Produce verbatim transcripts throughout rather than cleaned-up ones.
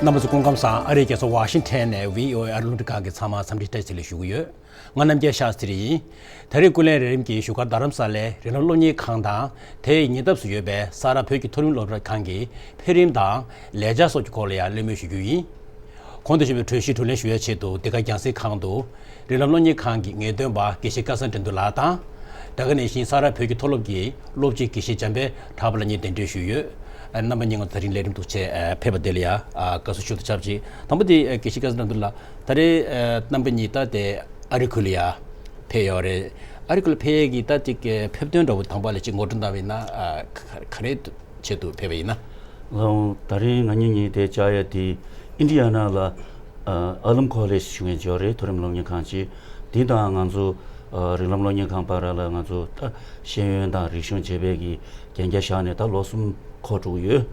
རྣམ་པ་ཚོ་སྐུ་ཁམས་བཟང་། ཨ་རིའི་རྒྱལ་ས་ཝ་ཤིང་ཊོན་ནས་བྷི་ཨོ་ཨེ་ཨ་རི་རླུང་འཕྲིན་ཁང་གི་ཚང་མ་འཚམས་འདྲི་བཀྲ་ཤིས་བདེ་ལེགས་ཞུ་གི་ཡོད། ང་རྣམ་རྒྱལ་ཤཱ་སྟྲི་ཡིན། ད་རེས་སྐུ་ལས་རེས་རིམ་གྱི་བཞུགས་སྒར་རྡ་རམ་ས་ལའི་རིགས་ལམ་སློབ་གཉེར་ཁང་དང་དེའི་ཉེ་འདབས་སུ་ཡོད་པའི་ས་རཱ་བོད་ཀྱི་མཐོ་རིམ་སློབ་གྲྭ་ཁང་གི་འཕེལ་རིམ་དང་ལས་འཆར་སོགས་ཀྱི་སྐོར་ལ་ཡང་གླེང་མོལ་ཞུ་རྒྱུ་ཡིན། གོང་དུ་ཞུས་པའི་གྲོས་གཞི་བསྡུ་ལེན་ཞུ་ཡའི་ཆེད་དུ་འདི་ག་རྒྱང་སྲིང་ཁང་དུ་རིགས་ལམ་སློབ་གཉེར་ཁང་གི་ངེས་སྟོན་པ་དགེ་བཤེས་སྐལ་བཟང་དགྲ་འདུལ་ལགས་དང་། དེ་ག་ནང་བཞིན་ས་རཱ་བོད་ཀྱི་མཐོ་སློབ་ཀྱི་སློབ་སྤྱི་དགེ་བཤེས་འཇམ་དཔལ་གྲགས་པ་ལགས་གཉིས་གདན་འདྲེན་ཞུས་ཡོད། ཨ། རྣམ་པ་གཉིས་ང་ཚོ་དེ་རིང་ལས་རིམ་འདུག་ཆེད་ཨ་ཕེབས་པ་དེ་ལ་ཡང་ཨ་དགའ་བསུ་ཞུ་དང་ཆབས་ཅིག་དང་པོ་དེ་ཨ་དགེ་བཤེས་སྐལ་བཟང་དགྲ་འདུལ་ལགས། ད་རེས་ཨ་རྣམ་པ་གཉིས་ད་དེ་ཨ་རི་ཁུལ་ལ་ཡང་ཕེབས་ཡོད་རེད། ཨ་རི་ཁུལ་ལ་ཕེབས་ཡས་ཀྱི་ད་ཅིག་ཨ་ཕེབས་དོན་འདྲ་བོ་དང་པོ་ལ་ཅིག་ངོ་སྤྲོད་གནང་བ་ཡིན་ན་ཨ་ག་ག་རེ་ཆེད་དུ་ཕེབས་པ་ཡིན་ན། ལགས་འོང་། ད་རིང་ང་གཉིས་གཉིས་དེ་བཅར་ཡ་དེ་ཨིན་ཌི་ཡ་ན་ལ་ཨ་ཨ་ལམ་ཁོ་ལེཇ་ཞུ་མཁན་ཅིག་ཡོད་རེད། མཐོ་རིམ་སློབ་གཉེར་ཁང་ཅིག་དེ་དང་ང་ཚོ་ཨ་རིགས་ལམ་སློབ་གཉེར་ཁང་བར་ལ་ང་ཚོ་ད་ཤེས་ཡོན་དང་རིག་གཞུང་བྱེད་པའི་གི་གན་རྒྱ་བཞག་ནས་ད་ལོ་གསུམ་འཁོར་འགྲོ་གི་ཡོད།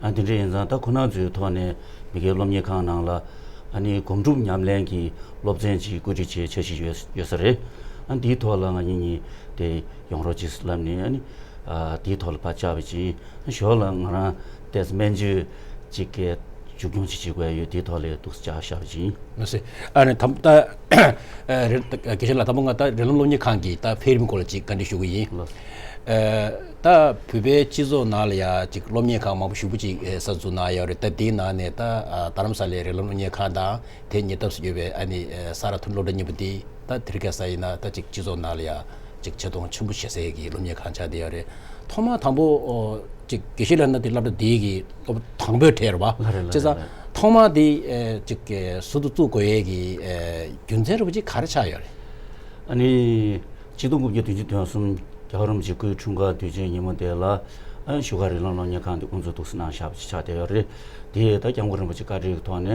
ཨ་དེ་འདྲ་ཡིན་ཙང་ད་ཁོ་ན་ཚོའི་ཐོག་ནས་མི་སྒེར་སློབ་གཉེར་ཁང་ནང་ལ་ཨ་ནི་སྒོམ་སྒྲུབ་ཉམས་ལེན་གྱི་སློབ་ཚན་ཅིག་བཀོད་སྒྲིག་བྱེད་འཆར་གཞི་ཡོད་ཡོད་ས་རེད། ཨ་འདིའི་ཐོག་ལ་ང་གཉིས་གཉིས་དེ་ཡོང་རོགས་གྱིས་ལབ་ནས་ཨ་ནི་ཨ་དེའི་ཐོག་ལ་ཕར་བཅར་བ་ཅིག་ཞོར་ལ་ང་རང་ཏོག་ཙམ་སྨན་བཅོས་ཅིག་གི་མཇུག་སྐྱོང་ཅིག་བྱེད་དགོས་ཡོད། དེའི་ཐོག་ལ་འདུག་སེ་བཅར་བཞག་པ་ཅིག་ཡིན། ལགས་སེ། ཨ་ནི་དམ་ད་ཨ་རེད། དགེ་བཤེས་ལགས། དང་པོ་ང་ད་རིགས་ལམ་སློབ་གཉེར་ཁང་གི་ད་འཕེལ་རིམ་སྐོར་ལ་ཅིག་བཀའ་འདྲི་ཞུ་གི་ཡིན། ལགས། ཨ་ད་བོད་པའི་སྤྱི་ཚོགས་ནང་ལ་ཡ་ཅིག་སློབ་གཉེར་ཁང་མང་པོ་ཞེ་པོ་ཅིག་ཨ་གསར་འཛུགས་གནང་ཡོད་རེད། ད་དེའི་ནང་ནས་ད་ཨ་རྡ་རམ་ས་ལའི་རིགས་ལམ་སློབ་གཉེར་ཁང་དང་དེ་ཉེ་འདབས་སུ་ཡོད་པའི་ཨ་ནི་ཨ་ས་རཱ་མཐོ་རིམ་སློབ་གྲྭ་གཉིས་པོ་དེ་ད་དེ་རིང་ཁ་སང་ཡིན་ན་ད་ཅིག་སྤྱི་ཚོགས་ནང་ལ་ཡ་ཅིག་ཆེ་མཐོང་ཆེན་པོ་བྱེད་སའི་གི་སློབ་གཉེར་ཁང་ཆགས་བསྡད་ཡོད་རེད། ཐོག་མ་དང་པོ་ཨོ་ཅིག་དགེ་བཤེས་ལགས་ན་དེ་སློབ་གྲྭ་འདིའི་གི་སློབ་གྲྭ་དང་པོའི་གྲས་རེད་བ། ལགས་རེད། ལགས་བྱས་ཙང་རེད། ཐོག་མ་དེ་ཨེ་ཅིག་གི་ཟུར་དུ་བཙུགས་དགོས་ཡས་ཀྱི་ཨེ་རྒྱུ་མཚན་རེད་བ་ཅིག་ག་རེ་ཆགས་ཡོད་རེད། ཨ་ནི་ཆིག་སྟོང་དགུ་བརྒྱ་བདུན་ཅུ་དོན་གསུམ་རྒྱལ་བ་རིན་པོ་ཆེ་སྐུའི་འཁྲུངས་སྐར་དུས་ཆེན་ཉིན་མོ་དེ་ལ་ཨ་བཞུགས་སྒར་རིགས་ལམ་སློབ་གཉེར་ཁང་དེ་དབུ་འཛུགས་འདུག་སེ་གནང་བཞག་པ་ཅིག་ཆགས་བསྡད་ཡོད་རེད། དེ་ད་སྐྱབས་མགོན་རིན་པོ་ཆེ་བཀའ་དྲིན་གྱི་ཐོག་ནས་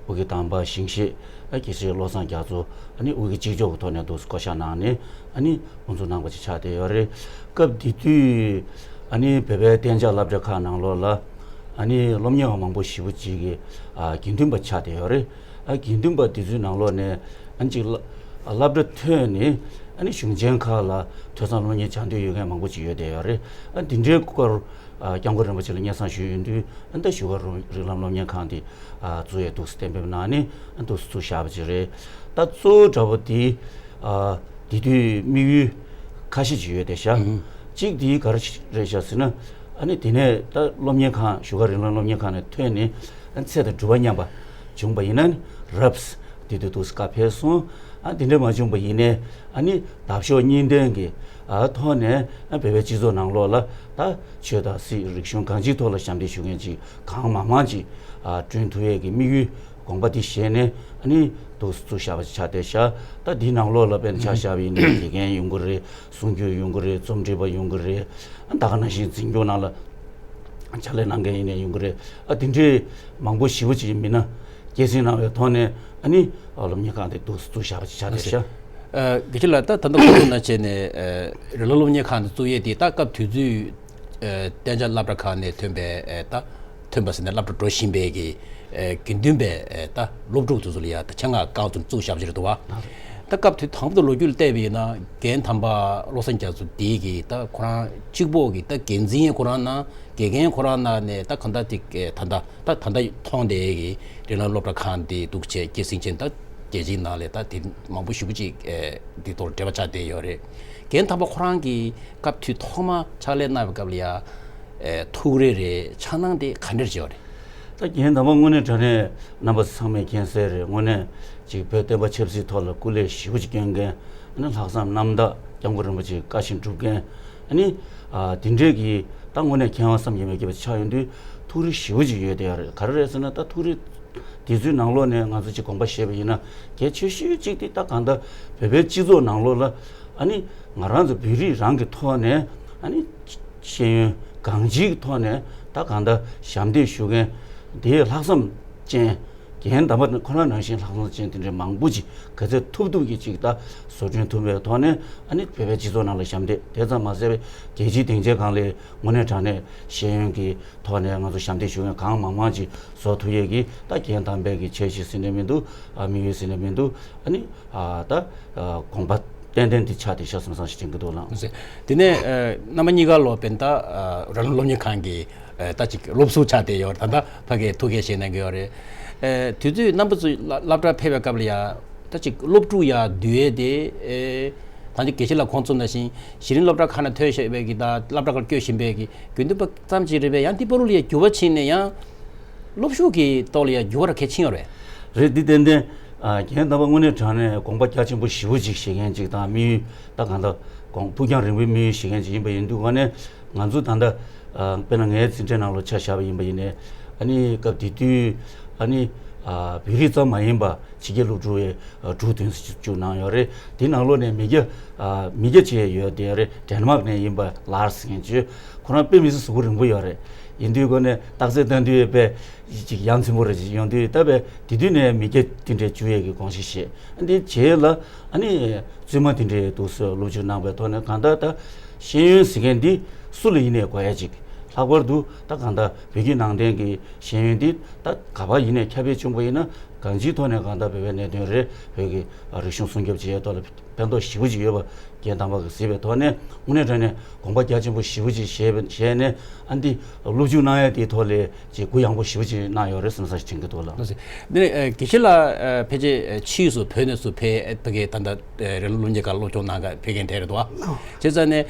དབུ་དགེ་དམ་པ་ཞིང་གཤེགས་ཨ་དགེ་བཤེས་བློ་བཟང་རྒྱ་མཚོ་ཨ་ནི་དབུ་དགེ་གཅིག་ལྕོགས་ཀྱི་ཐོག་ནས་འདུག་སེ་བསྐོ་བཞག་གནང་ནས་ཨ་ནི་དབུ་འཛུགས་གནང་བ་ཅིག་ཆགས་བསྡད་ཡོད་རེད། སྐབས་དེ་དུས་ཨ་ནི་བོད་པའི་གཏན་འཇགས་སློབ་གྲྭ་ཁག་ནང་ལོགས་ལ་ཨ་ནི་སློབ་གཉེར་བ་མང་པོ་ཞེ་པོ་ཅིག་གི་ཨ་དགེ་འདུན་པ་ཆགས་བསྡད་ཡོད་རེད། ཨ་དགེ་འདུན་པ་དེ་ཚོའི་ནང་ལོགས་ནས་ཨ་ནི་ཅིག་སློ་སློབ་གྲྭ་ཐོན་ནས་ཨ་ནི་གཞུང་ཆེན་ཁག་ལ་ཐོས་བསམ་སློབ་གཉེར་སྦྱང་འདོད་ཡོད་མཁན་མང་པོ་ཅིག་ཡོད་བསྡད་ཡོད་རེད། ཨ་དེ་འདྲའི་སྐོར་ཨ་སྐྱབས་མགོན་རིན་པོ་ཆེ་ལ་སྙན་སེང་ཞུས་ཡོང་དུས་ཨ་ད་བཞུགས་སྒར་རིགས་ལམ་སློབ་གཉེར་ཁང་དེ་ཨ་བཙུགས་ཡས་འདུག་སེ་གཏན་འབེབས་གནང་ནས་ཨ་འདུག་སེ་བཙུགས་བཞག་པ་ཅིག་རེད། ད་གཙོ་བོ་འདྲ་པོ་དེ་ཨ་དེ་དུས་དམིགས་ཡུལ་ཁ་ཤས་ཅིག་ཡོད་བསྡད་ཤག་ཨུ་ཧུ། གཅིག་དེ་ག་རེ་རེད་ཤག་ཟེར་ན། ཨ་ནི་དེ་ནས་ད་སློབ་གཉེར་ཁང་བཞུགས་སྒར་རིགས་ལམ་སློབ་གཉེར་ཁང་ནས་ཐོན་ནས་ཨ་ཚད་དང་གྲུབ་པ་མཉམ་པ་བྱུང་པ་ཡིན་ན་ནི་རབས་དེ་དུས་འདུག་སེ་བཀའ་ཕེབས་སོང་། ཨ་དེ་འདྲ་མ་བྱུང་པ་ཡིན་ནའི་ཨ་ནི་འདབ་གཤོག་གཉིས་ལྡན་གྱི་ཨ་ཐོག་ནས་ཨ་བོད་པའི་སྤྱི་ཚོགས་ནང་ལོགས་ལ་ད་ཆོས་དང་སྲིད་རིག་གཞུང་གང་ཅིའི་ཐོག་ལ་ཞབས་འདེགས་ཞུ་མཁན་ཅིག་གང་མང་མང་ཅིག་ཨ་བསྐྲུན་ཐུབ་ཡས་ཀྱི་དམིགས་ཡུལ་དགོངས་པ་དེ་བཞེས་ནས་ཨ་ནི་འདུག་སེ་བཙུགས་བཞག་པ་ཅིག་ཆགས་བསྡད་ཤག་ད་འདིའི་ནང་ལོགས་ལ་དཔེར་ན་ཆ་བཞག་པ་ཡིན་ན་དགེ་རྒན་ཡོང་གི་རེད། གསུང་སྒྱུར་ཡོང་གི་རེད། རྩོམ་སྒྲིག་པ་ཡོང་གི་རེད། ད་ག་ནང་བཞིན་འཛིན་སྐྱོང་ནང་ལ་ཕྱག་ལས་གནང་མཁན་ཡིན་ནའི་ཡོང་གི་རེད། ཨ་དེ་འདྲའི་མང་པོ་ཞེ་པོ་ཅིག་མི་སྣ་སྐྱེད་སྲིང་གནང་བའི་ཐོག་ནས་ཨ་ནི་ཨ་སློབ་གཉེར་ཁང་དེ་འདུག་སེ་བཙུགས་བཞག་པ་ཅིག་ཆགས་བསྡད་ཤག་ཨ་དགེ་བཤེས་ལགས། ད་ད་ལྟ་ཁོང་ཚོ་ནང་བྱས་ནས་ཨ་རིགས་ལམ་སློབ་གཉེར་ཁང་དེ་བཙུགས་ཡས་དེ་ད་སྐབས་དུས་ཚོད་ཨ་གཏན་འཇགས་སློབ་གྲྭ་ཁག་ནས་ཐོན་པའི་ཨ་ད་ཐོན་པ་ཟེར་ན་སློབ་གྲྭ་འགྲོ་བཞིན་པའི་གི་ཨ་དགེ་འདུན་པའི་ཨ་ད་སློབ་ཕྲུག་དེ་ཚོ་ལ་ཡ་ད་ཆེད་མངགས་བསྐང་ཚུགས་བཙུགས་བཞག་པ་ཅིག་རེད་འདུག་བ། ད་སྐབས་དུས་དང་པོ་དེ་ལོ་རྒྱུས་ལ་བལྟས་པ་ཡིན་ན་རྒན་དམ་པ་བློ་བཟང་རྒྱ་མཚོ་འདི་གི་ད་ཁོ་རང་གཅིག་པོ་གི་ད་འགན་འཛིན་ཁོ་རང་གནང་། དགེ་རྒན་ཁོ་རང་གནང་ནས་ད་གང་ལྟར་དེ་ད་ལྟ་ད་ད་ལྟ་མཐོང་བསྡད་ཀྱི་རིགས་ལམ་སློབ་གྲྭ་ཁང་འདི་འདུག་བྱས་སྐྱེད་སྲིང་བྱས། ད་རྒྱལ་སྤྱིའི་ནང་ལ་ད་དེ་མང་པོ་ཞེ་པོ་ཅིག་ཨེ་འདི་ཐོག་འབྲེལ་བ་ཆགས་བསྡད་ཡོད་རེད། རྒན་དམ་པ་ཁོ་རང་གིས་སྐབས་དུས་ཐོག་མ་ཕྱག་ལས་གནང་བའི་སྐབས་ལ་ཡ་ཨེ་ཐུགས་རེ་རེད། འཆར་སྣང་དེ་ག་འདྲ་བྱས་ཡོད་རེད། ད་རྒན་དམ་པ་དངོས་གནས་དྲང་གནས་རྣམ་པ་ཚང་མས་མཁྱེན་གསལ་རེད། དངོས་གནས་ཅིག་བོད་བསྟན་པ་ཆབ་སྲིད་ཐོག་ལ་སྐུ་ལས་ཞེ་པོ་ཅིག་བསྐྱོན་མཁན། ཨ་ནི་ལྷག་བསམ་རྣམ་དག་སྐྱབས་མགོན་རིན་པོ་ཆེའི་བཀའ་བཞིན་སྒྲུབ་མཁན། ཨ་ནི་ཨ་དེ་འདྲས་ཀྱི་ད་དངོས་གནས་མཁས་དབང་བསམ་གྱིས་མི་ཁྱབ་པ་ཆགས་ཡོང་དུས་ཐུགས་རེ་ཞེ་པོ་ཅིག་ཡོད་བསྡད་ཡོད་རེད། ག་རེ་རེད་ཟེར་ན་ད་ཐུགས་རེ་དེ་ཚོའི་ནང་ལོགས་ནས་ང་ཚོ་ཅིག་དགོངས་པ་བཞེས་པ་ཡིན་ན་གལ་ཆེ་ཤོས་གཅིག་དེ་ད་གང་ལྟར་བོད་པའི་སྤྱི་ཚོགས་ནང་ལོགས་ལ་ཨ་ནི་ང་རང་ཚོ་བོད་རིགས་རང་གི་ཐོག་ནས་ཨ་ནི་ཤེས་ཡོན་གང་ཅིའི་ཐོག་ནས་ད་གང་ལྟར་ཞབས་འདེགས་ཞུ་མཁན་དེའི་ལྷག་བསམ་ཅན། རྒན་དམ་པ་ཁོ་རང་ནང་བཞིན་ལྷག་བསམ་ཅན་དེ་འདྲའི་མང་པོ་ཅིག་ག་ཚད་ཐུབ་ཐུབ་ཀྱིས་ཅིག་ད་བཟོ་སྐྲུན་ཐུབ་པའི་ཐོག་ནས་ཨ་ནི་བོད་པའི་སྤྱི་ཚོགས་ནང་ལ་ཞབས་འདེགས་དེ་ཙམ་མ་ཟད་པའི་རྒྱལ་སྤྱིའི་སྡིངས་ཆའི་སྒང་ལ་དངོས་གནས་དྲང་གནས་ཤེས་ཡོན་གྱི་ཐོག་ནས་ང་ཚོ་ཞབས་འདེགས་ཞུ་མཁན་གང་མང་མང་ཅིག་བཟོ་ཐུབ་ཡས་ཀྱི་ད་རྒན་དམ་པའི་གི་འཆར་གཞི་ཟེར་ནས་མི་འདུག་ཨ་དམིགས་ཡུལ་ཟེར་ནས་མི་འདུག་ཨ་ནི་ཨ་ད་ཨ་དགོངས་པ་ཏན་ཏན་དེ་ཆགས་བསྡད་ཤག་བསམ་བསམ་ཞིག་དྲན་གྱི་འདུག་ལགས། དེ་ནས་ཨ་རྣམ་པ་གཉིས་ཀ་ལོ་དཔེར་ན་ད་ཨ་རང་སློབ་གཉེར་ཁང་གི་ཨ་ད་ཅིག་སློབ་ཟུར་ཆགས་བསྡད་ཡོད་རེད། ད་ལྟ་ཕ་གིར་ཐུགས་འགན་བཞེས་གནང་གི་ཡོད་རེད། ཨེ། དུས་ཚོད་རྣམ་པ་ཚོ་སླ་སློབ་གྲྭར་ཕེབས་པའི་སྐབས་ལ་ཡ། ད་ཅིག་སློབ་ཕྲུག་ཡ་འདུས་ཡས་དེ། ཨེ། ད་ཅིག་དགེ་བཤེས་ལགས་ཁོང་གསུངས་ནང་བཞིན་གཞི་རིམ་སློབ་གྲྭ་ཁག་ནས་ཐོན་བཞིན་པའི་གི་དང་སློབ་གྲྭ་ཁག་ལ་བསྐྱོད་བཞིན་པའི་གི་དགེ་འདུན་པ་ཙམ་ཅིག་རེད་པས། ཡང་དེ་བར་དུ་ལ་ཡ་འགྱུར་བ་ཕྱིན་ནས་ཡང་སློབ་ཞུགས་ཀྱི་ཐོག་ལ་ཡ་འགྱུར་བ་ར་གལ་ཆེན་ཡོད་རེད། རེད། འདི་ཏན་ཏན། ཨ། རྒན་དམ་པ་དངོས་གནས་དྲང་གནས་དགོངས་པ་རྒྱ་ཆེན་པོ་ཞེ་པོ་ཅིག་བཞེས་མཁན་ཅིག་དང་། དམིགས་ཡུལ་ད་གང་ལྟར་དགོངས་ཕུགས་རྒྱང་རིང་པོའི་དམིགས་ཡུལ་བཞེས་མཁན་ཅིག་ཡིན་པ་ཡིན་དུས། དངོས་གནས་ང་ཚོ་ད་ལྟ། ཨ། དཔེར་ན་ངའི་འཛིན་གྲྭའི་ནང་ལ་ཆ་བཞག་པ་ཡིན་པ་ཡིན་ནའི། ཨ་ནི་སྐབས་དེ་དུས། ཨ་ནི། ཨ། བོད་རིགས་ཙམ་མ་ཡིན་པ་ཕྱི་རྒྱལ་སློབ་ཕྲུག་ཡང་དྲུག་བདུན་ཙམ་ཅིག་བཅུག་གནང་ཡོད་རེད། དེའི་ནང་ལོགས་ནས་མི་སྐྱ། ཨ། མི་སྐྱ་ཅིག་ཡོད་དེ་རེད། ཌེན་མཱག་ནས་ཡིན་པ་ལཱར་སི་ཟེར་མཁན་ཅིག་ཁོ་རང་དཔེ་མི་སྲིད་གཟུགས་པོ་རིང་པོ་ཡོད་རེད། ཡིན་དུས་ཁོ་ནས་རྟགས་གསལ་བཏོན་དུས་དཔེ་ཅིག་ཡ་མཚན་པོ་རེད། ཅིག་ཡོང་དུས་ད་དཔེ་དེ་དུས་ནས་མི་སྐྱ་དེ་འདྲས་བཅུག་ཡས་ཀྱི་དགོངས་བཞེས་བཞེས། ཨ། འདི་རྗེས་ལ། ཨ་ནི། བཙུན་མ་དེ་འདྲས་འདུག་སེ་སློབ་བྱོལ་གནང་པའི་ཐོག་ནས། གང་ལྟར་ད་ཤེས་ཡོན་ཟེར་མཁན་འདི་སུ་ལ་ཡིན་ནའི་དགོས་ཡ་ཅིག་ལྷག་པར་དུ་ད་གང་ལྟར་བོད་བརྒྱུད་ནང་བསྟན་གྱི་ཤེས་ཡོན་འདི་ད་ག་པར་ཡིན་ནའི་ཁྱབ་སྤེལ་བྱུང་བ་ཡིན་ན། གང་ཅིའི་ཐོག་ནས་གང་ལྟར་བོད་པའི་གནད་དོན་རེད། བོད་ཀྱི་རིག་གཞུང་སྲུང་སྐྱོབ་བྱེད་ཡའི་ཐོག་ལ་ཕན་ཐོགས་ཞེ་པོ་ཅིག་ཡོད་པ་རྒན་དམ་པ་གིས་གཟིགས་པའི་ཐོག་ནས། དངོས་གནས་དྲང་གནས་དགོངས་པ་རྒྱ་ཆེན་པོ་ཞེ་པོ་ཅིག་བཞེས་པ་བཞེས་ནས། ཨ། འདི་སློབ་བྱོལ་གནང་ཡ་དེའི་ཐོག་ལ་ཅིག་གུ་ཡངས་པོ་ཞེ་པོ་ཅིག་གནང་ཡོད་རེད་བསམ་ས་ཞིག་དྲན་གྱི་འདུག་ལགས། ལགས་སོ། འདི་ནས། ཨ། དགེ་བཤེས་ལགས། ཨ། ཕལ་ཆེར། ཨ། ཕྱིས་སུ་བོད་ནས་ཚུར་ཕེབས། ཨ། ཕ་གིའི་ད་ལྟ། ཨ། རེད། སློབ་གཉེར་ཁང་སློབ་སྦྱོང་གནང་ག་ཕེབས་མཁན་དེ་རེད་འདུག་ཨ། ལགས། བྱས་ཙང་ནས།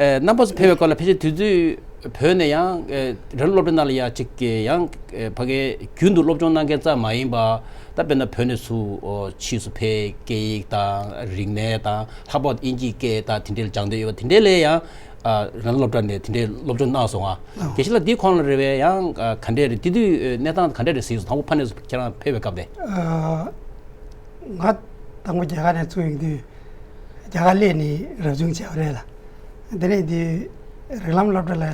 ཨ། རྣམ་པ་ཚོ་ཕེབས་པའི་སྐོར་ལ། ཕལ་ཆེར་དུས་ཚོད་བོད་ནས་ཡང་། ཨ། རེད། སློབ་གྲྭ་ནང་ལ་ཡ་ཅིག་ཡང་། ཨ། ཕ་གིའི་རྒྱུན་དུ་སློབ་སྦྱོང་གནང་མཁན་ཙམ་མ་ཡིན་པ། ད་དཔེར་ན་བོད་ནས་ཚུར། ཨོ། ཕྱིས་སུ་ཕེབས། སྐད་ཡིག་དང་རིག་གནས་དང་། ལྷག་པར་དུ་དབྱིན་ཇིའི་སྐད་དང་དེ་འདྲའི་སྦྱང་འདོད་ཡོད་པ་དེ་འདྲའི་ལ་ཡང་། ཨ། རང་སློབ་གྲྭ་ནས་དེ་འདྲའི་སློབ་སྦྱོང་གནང་སོང་ང་། ལགས། དགེ་བཤེས་ལགས། འདིའི་གོང་ལ་རེད་པས། ཡང་། ཨ། ག་འདྲས་རེད། དེ་དུས་གནས་སྟངས་ག་འདྲས་རེད་གཟིགས་སོང་། དང་པོ་ཕ་ནས་ཚུར་ཁྱེད་རང་ཕེབས་པའི་སྐབས་དེ། ཨ། ང་དང་པོ་རྒྱ་གར་ནས་ཚུར་ཡོང་དུས། རྒྱ་གར་སླེབས་ནས་རབ་བྱུང་བྱས་པ་རེད་ལགས། དེ་ནས་དེ་རིགས་ལམ་སློབ་གྲྭ་ལ་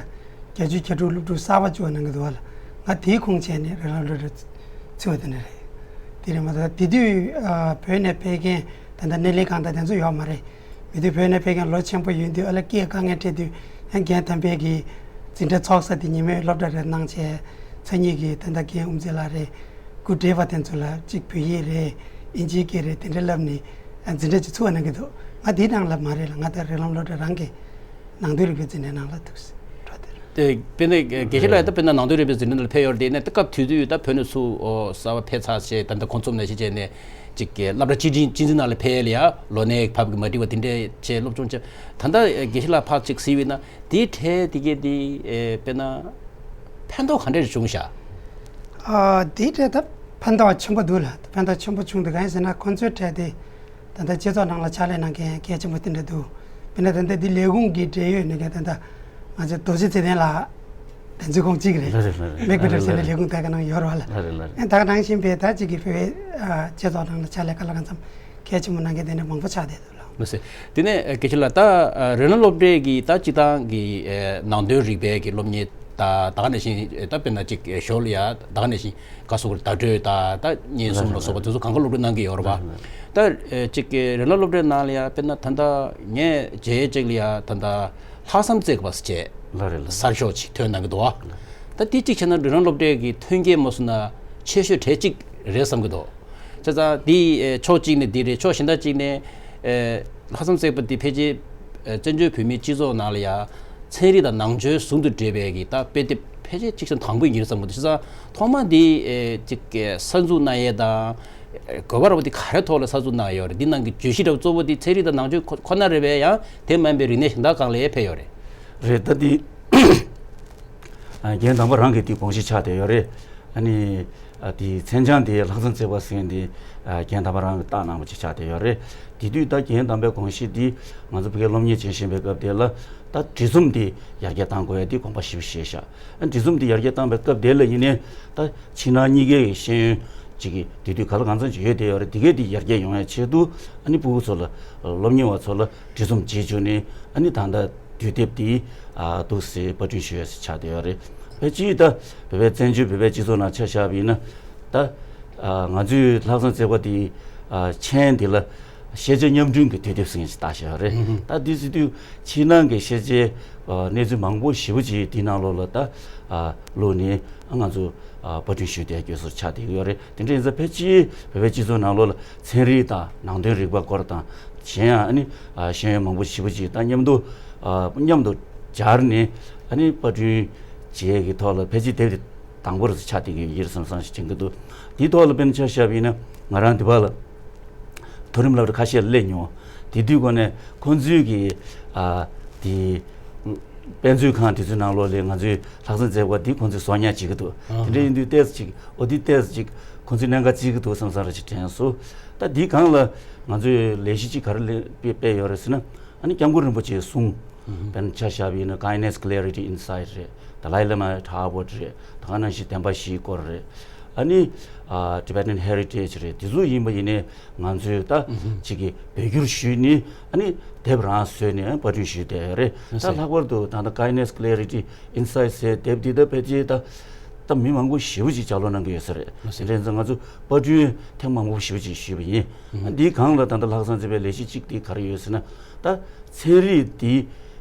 བརྒྱད་ཅུ་གྱ་དྲུག་སློབ་ཕྲུག་གསར་པ་བཅུག་གནང་གི་འདུག་པ་ལགས། ང་དེའི་ཁུངས་བྱས་ནས་རིགས་ལམ་སློབ་གྲྭར་ཚུད་པ་དེ་ནས་རེད། དེ་རེད་མ་གཏོགས་དེ་དུས། ཨ། བོད་ནས་ཕེབས་མཁན་ད་ལྟ་སྣེ་ལེན་ཁང་དང་དེ་ཚོ་ཡོད་མ་རེད། མི་དུས་བོད་ནས་ཕེབས་མཁན་ལོ་ཆེན་པོ་ཡོང་དུས། ཨ་ལ་སྐད་དཀའ་ངལ་འཕྲད་དུས། ཡང་རྒན་དམ་པས་ཀྱིས་འཛིན་གྲྭ་ཚོགས་ས་དེ་ཉིན་མོའི་སློབ་གྲྭ་རེ་གནང་བྱས། མཚན་ཉིད་ཀྱིས་ད་ལྟ་རྒན་དབུ་མཛད་ལགས་རེད། སྐུ་བགྲེས་པ་དེ་ཚོ་ལ་གཅིག་བོད་ཡིག་རེད། དབྱིན་ཇིའི་སྐད་རེད། དེ་འདྲ་བསླབས་ནས། ཨ། འཛིན་གྲྭ་ཅིག་ཚུགས་པ་གནང་གི་འདུག་ང་དེའི་ནང་ལ་མ་རེད་ལགས། ང་ད་རིགས་ལམ་སློབ་གྲྭ་རང་གི་ནང་དོན་རིག་པའི་འཛིན་གྲྭའི་ནང་ལ་འདུག་སེ་འགྲོ་དེ་རེད། དེ་དཔེར་ན་དགེ་བཤེས་ལགས་ད་དཔེར་ན་ནང་དོན་རིག་པའི་འཛིན་གྲྭ་ནང་ལ་ཕེབས་ཡོད་རེད། དེ་ནས་ད་སྐབས་དེ་དུས་ད་བོད་ནས་ཚུར། ཨོ། གསར་པ་ཕེབས་ཚར་བྱས། ད་ལྟ་ཁོང་ཚོ་ནང་བཞིན་བྱས་ནས་ཅིག་གི་སློབ་གྲྭ་སྤྱི་འཛིན་སྤྱི་འཛིན་ནང་ལ་ཕེབས་ལ་ཡ། ལོ་ནའི་བབ་ཀྱི་མ་འགྲིག་པ་དེ་འདྲས་བྱས་སློབ་སྦྱོང་བྱས། ད་ལྟ་དགེ་བཤེས་ལགས་ཕར་ཅིག་གཟིགས་པ་ཡིན་ན། དེའི་གྲས་དེ་གས་དེ། ཨེ། དཔེར་ན་ཕན་ཐོགས་ག་འདྲས་བྱུང་ཤག་ཨ། དེའི་གྲས་ད་ཕན་ཐོགས་ཆེན་པོ་འདུག་ལགས། ཕན་ཐོགས་ཆེན་པོ་བྱུང་འདུག་གང་ཡིན་ཟེར་ན། ཁོང་ཚོའི་གྲས་དེ་ད་ལྟ་སྤྱི་ཚོགས་ནང་ལ་ཕྱག་ལས་གནང་མཁན་གལ་ཆེན་པོ་དེ་འདྲ་འདུག་དཔེར་ན་ད་ལྟ་འདི་ལས་ཁུངས་ཀྱི་འབྲེལ་ཡོད་གནང་མཁན་ད་ལྟ་ང་ཚོའི་རྡོ་རྗེ་ཚེ་བརྟན་ལགས་དེ་ཚོའི་ཁོངས་གཅིག་རེད། ལགས་རེད། ལགས་རེད། མེག་བྷི་ཊར་ཟེར་ནས་ལས་ཁུངས་དེ་ག་ནང་ཡོད་རེད་པ་ལགས། ལགས་རེད། ལགས་རེད། ཨེ། ད་ག་ནང་བཞིན་པའི་ད་ཅིག་གི་བོད་པའི། ཨ། སྤྱི་ཚོགས་ནང་ལ་ཕྱག་ལས་ག་ལ་གང་འཚམ་གལ་ཆེན་པོ་གནང་མཁན་དེ་འདྲ་མང་པོ་ཆགས་བསྡད་འདུག་ལགས། མ་ཟད། དེ་ནས་དགེ་བཤེས་ལགས། ད་རིགས་ལམ་སློབ་གྲྭའི་གི་ད་སྤྱིར་བཏང་གི་ནང་དོན་རིག་པའི་གི་སློབ་གཉེར་ད་ད་ག་ནང་བཞིན། ད་དཔེར་ན་ཅིག་ཞོར་ལ་ཡ་ད་ག་ནང་བཞིན་ག་སོགས་བརྡ་སྤྲོད་དང་ད་བརྙན་གསུམ་ལ་སོགས་པ་དེ་ཚོ་གང་ག་སློབ་སྦྱོང་གནང་གི་ཡོད་རེད་པ། ད་ཅིག་གི་རིགས་ལམ་སློབ་གྲྭའི་ནང་ལ་ཡ། དཔེར་ན་ད་ལྟ་ངས་མཇལ་ཡས་ཅིག་ལ་ཡ། ད་ལྟ་ལྷག་བསམ་བརྩེགས་པ་ཟེར་བྱས་གསར་ཤོག་ཅིག་ཐོན་གནང་གི་འདུག་པ། ད་དེ་གཅིག་བྱས་ན་རིགས་ལམ་སློབ་གྲྭའི་གི་མཐུན་རྐྱེན་མ་སོང་ན་ཆེ་ཤོས་གྲས་གཅིག་རེད་བསམ་གྱི་འདུག་བྱས་ཙང་དེ། ཨེ། ཕྱོགས་གཅིག་ནས་འདི་རེད། ཕྱོགས་གཞན་དག་ཅིག་ནས། ཨེ། ལྷག་བསམ་བརྩེགས་པ་འདི་ཕལ་ཆེར། ཨེ། བཙན་བྱོལ་བོད་མིའི་སྤྱི་ཚོགས་ནང་ལ་ཡ་ཚན་རིག་དང་ནང་ཆོས་ཟུང་དུ་འབྲེལ་བའི་གི་ད་དཔེ་དེབ་ཕལ་ཆེར་གཅིག་བྱས་ན་དང་པོ་ཡིན་བསམ་གྱི་འདུག་བྱས་ཙང་ཐོག་མ་འདི། ཨེ། ཅིག་གི་གསར་འཛུགས་གནང་ཡས་དང་། ཨེ། དགོས་པ་ར་བ་འདི་ག་རེ་ཐོག་ལ་གསར་འཛུགས་གནང་ཡོད་རེད། འདི་ནང་གི་བརྗོད་གཞི་ར་བ་གཙོ་བོ་འདི་ཚན་རིག་དང་ནང་ཆོས་ཁོ་ཁོ་ན་རེད་པས། ཡང་དེ་མ་ཡིན་པའི་རིག་གནས་གཞན་དག་སྒང་ལ་ཡ་ཕེབས་ཡོད་རེད། རེད། ད་འདི། ཨ། རྒན་དམ་པ་རང་གི་དེ་དགོངས་གཞི་ཆགས་བསྡད་ཡོད་རེད། ཨ་ནི། ཨ། དེ་མཚན་བྱང་དེ་ལྷག་བསམ་བརྩེགས་པ་ཟེར་མཁན་དེ། ཨ། རྒན་དམ་པ་རང་གིས་བཏགས་གནང་བ་ཅིག་ཆགས་བསྡད་ཡོད་རེད། དེ་དུས་ད་རྒན་དམ་པའི་དགོངས་གཞི་དེ་ང་ཚོ་ཕ་གིར་སློབ་གཉེར་བྱེད་བཞིན་པའི་སྐབས་དེ་ལ། ད་འབྲི་རྩོམ་དེ་ཡར་རྒྱས་གཏང་དགོས་ཡ་དེ་དགོངས་པ་ཞེ་པོ་བཞེས་ཤག་ཨ། འབྲི་རྩོམ་དེ་ཡར་རྒྱས་བཏང་བའི་སྐབས་དེ་ལ་ཡིན་ནའི། ད་ཕྱི་ནང་གཉིས་ཀའི་ཤེས་ཡོན་ཅིག་གི་དེ་དུས་ག་ལ་གང་འཚམ་ཅིག་ཡོད་བསྡད་ཡོད་རེད། དེ་གས་དེ་ཡར་རྒྱས་ཡོང་ཡ་ཆེད་དུ། ཨ་ནི་ཕྲུ་གུ་ཚོ་ལ་སློབ་གཉེར་བ་ཚོ་ལ་འབྲི་རྩོམ་བྱེད་བཅུག་ནས། ཨ་ནི་ད་ལྟ་དུས་དེབ་དེ། ཨ། འདུག་སེ་པར་སྐྲུན་ཞུ་ཡས་ཆགས་བསྡད་ཡོད་རེད། ཕལ་ཆེར་ད་བོད་པའི་བཙན་བྱོལ་བོད་པའི་སྤྱི་ཚོགས་ནང་ཆ་བཞག་པ་ཡིན་ན། ད། ཨ། ང་ཚོའི་ལྷག་བསམ་བརྩེགས་པ་དེ། ཨ། མཆན་དེ་ལ་ཤེས་བྱ་མཉམ་སྐྲུན་གྱི་དུས་དེབ་ཟེར་མཁན་ཞིག་བཏགས་བཞག་ཡོད་རེད། ད་དེ་ཟེར་དུས་ཕྱི་ནང་གི་ཤེས་བྱའི། ཨ། གནས་ཚུལ་མང་པོ་ཞེ་པོ་ཅིག་དེའི་ནང་ལོགས་ལ་ད། ཨ། བླུགས་ནས་ང་ཚོ། ཨ། པར་སྐྲུན་ཞུས་ཏེ་སྐྱོད་སྲོལ་ཆགས་བསྡད་ཀྱི་ཡོད་རེད། དེ་འདྲ་ཡིན་ཙང་ཕལ་ཆེར་བོད་པའི་སྤྱི་ཚོགས་ནང་ལོགས་ལ་ཚན་རིག་དང་ནང་དོན་རིག་པ་སྐོར་དང་། གཞན་ཡང་ཨ་ནི། ཨ། ཤེས་ཡོན་མང་པོ་ཞེ་པོ་ཅིག་ད་མཉམ་དུ། ཨ། མཉམ་དུ་སྦྱར་ནས། ཨ་ནི་པར་སྐྲུན་བྱེད་ཡས་ཀྱི་ཐོག་ལ་ཕལ་ཆེར་དེབ་དེ་ དང་པོ་རུ་ཆགས་བསྡད་ཀྱི་ཡོད་ཀྱི་རེད་བསམ་བསམ་ཞིག་དྲན་གྱི་འདུག་དེའི་ཐོག་ལ་དཔེར་ན་ཆ་བཞག་པ་ཡིན་ན་ང་རང་འདི་བ་ལ་མཐོ་རིམ་སློབ་གྲྭ་ཁ་ཤས་ལ་སླེབས་མྱོང་། དེ་དུས་སྒོ་ནས་ཁོང་ཚོའི་གི་ཨ་དེ་དཔེ་མཛོད་ཁང་དེ་ཚོའི་ནང་ལོགས་ལ་ང་ཚོའི་ལྷག་བསམ་རྩེ་པ་འདི་ཁོང་ཚོས་བཟོ་ཉག་བྱེད་ཀྱི་འདུག་དེ་འདྲ་ཡིན་དུས་ཏོག་ཙམ་ཅིག་ཨོ་འདི་ཏོག་ཙམ་ཅིག་ཁོང་ཚོས་གནད་འགག་བརྩི་གི་འདུག་བསམ་བསམ་ར་ཅིག་དྲན་སོང་། ད་འདི་སྒང་ལ་ང་ཚོས་ལས་གཞི་ཅིག་ག་རེ་ལས་སྤེལ་སྤེལ་ཡོད་རེད་ཟེར་ན། ཨ་ནི་སྐྱབས་མགོན་རིན་པོ་ཆེའི་གསུང་། དཔེར་ན་ཆ་བཞག་པ་ཡིན་ན་Kindness, Clarity, Insight རེད། Dalai Lama Thabo རེད། ད་ག་ནང་བཞིན་བདེན་པ་བཞིའི་སྐོར་རེད། ཨ་ནི་ཨ་Tibetan Heritage རེད། དེ་ཚོ་ཡིན་པ་ཡིན་ནའི་ང་ཚོས་ད་ཅིག་གི་བོད་བསྒྱུར་ཞུས་ནས་ཨ་ནི་དེབ་རང་བཟོས་ནས་པར་སྐྲུན་ཞུས་བསྡད་ཡོད་རེད། ད་ལྷག་པར་དུ་ད་ལྟ་Kindness, Clarity, Insight ཟེར་དེབ་འདི་ད་ཕལ་ཆེར་ད་ད་མི་མང་པོ་ཞེ་པོ་ཅིག་ལྗགས་ཀློག་གནང་གི་ཡོད་ས་རེད། དེ་འདྲ་ཡིན་ཙང་ང་ཚོ་པར་སྐྲུན་ཐེངས་མང་པོ་ཞེ་པོ་ཅིག་ཞུས་པ་ཡིན། འདིའི་སྒང་ལ་ད་ལྟ་ལྷག་བསམ་རྩེ་པའི་ལས་གཞི་གཅིག་དེ་ག་རེ་ཡོད་ཟེར་ན། ད་ཚན་རིག་འདི་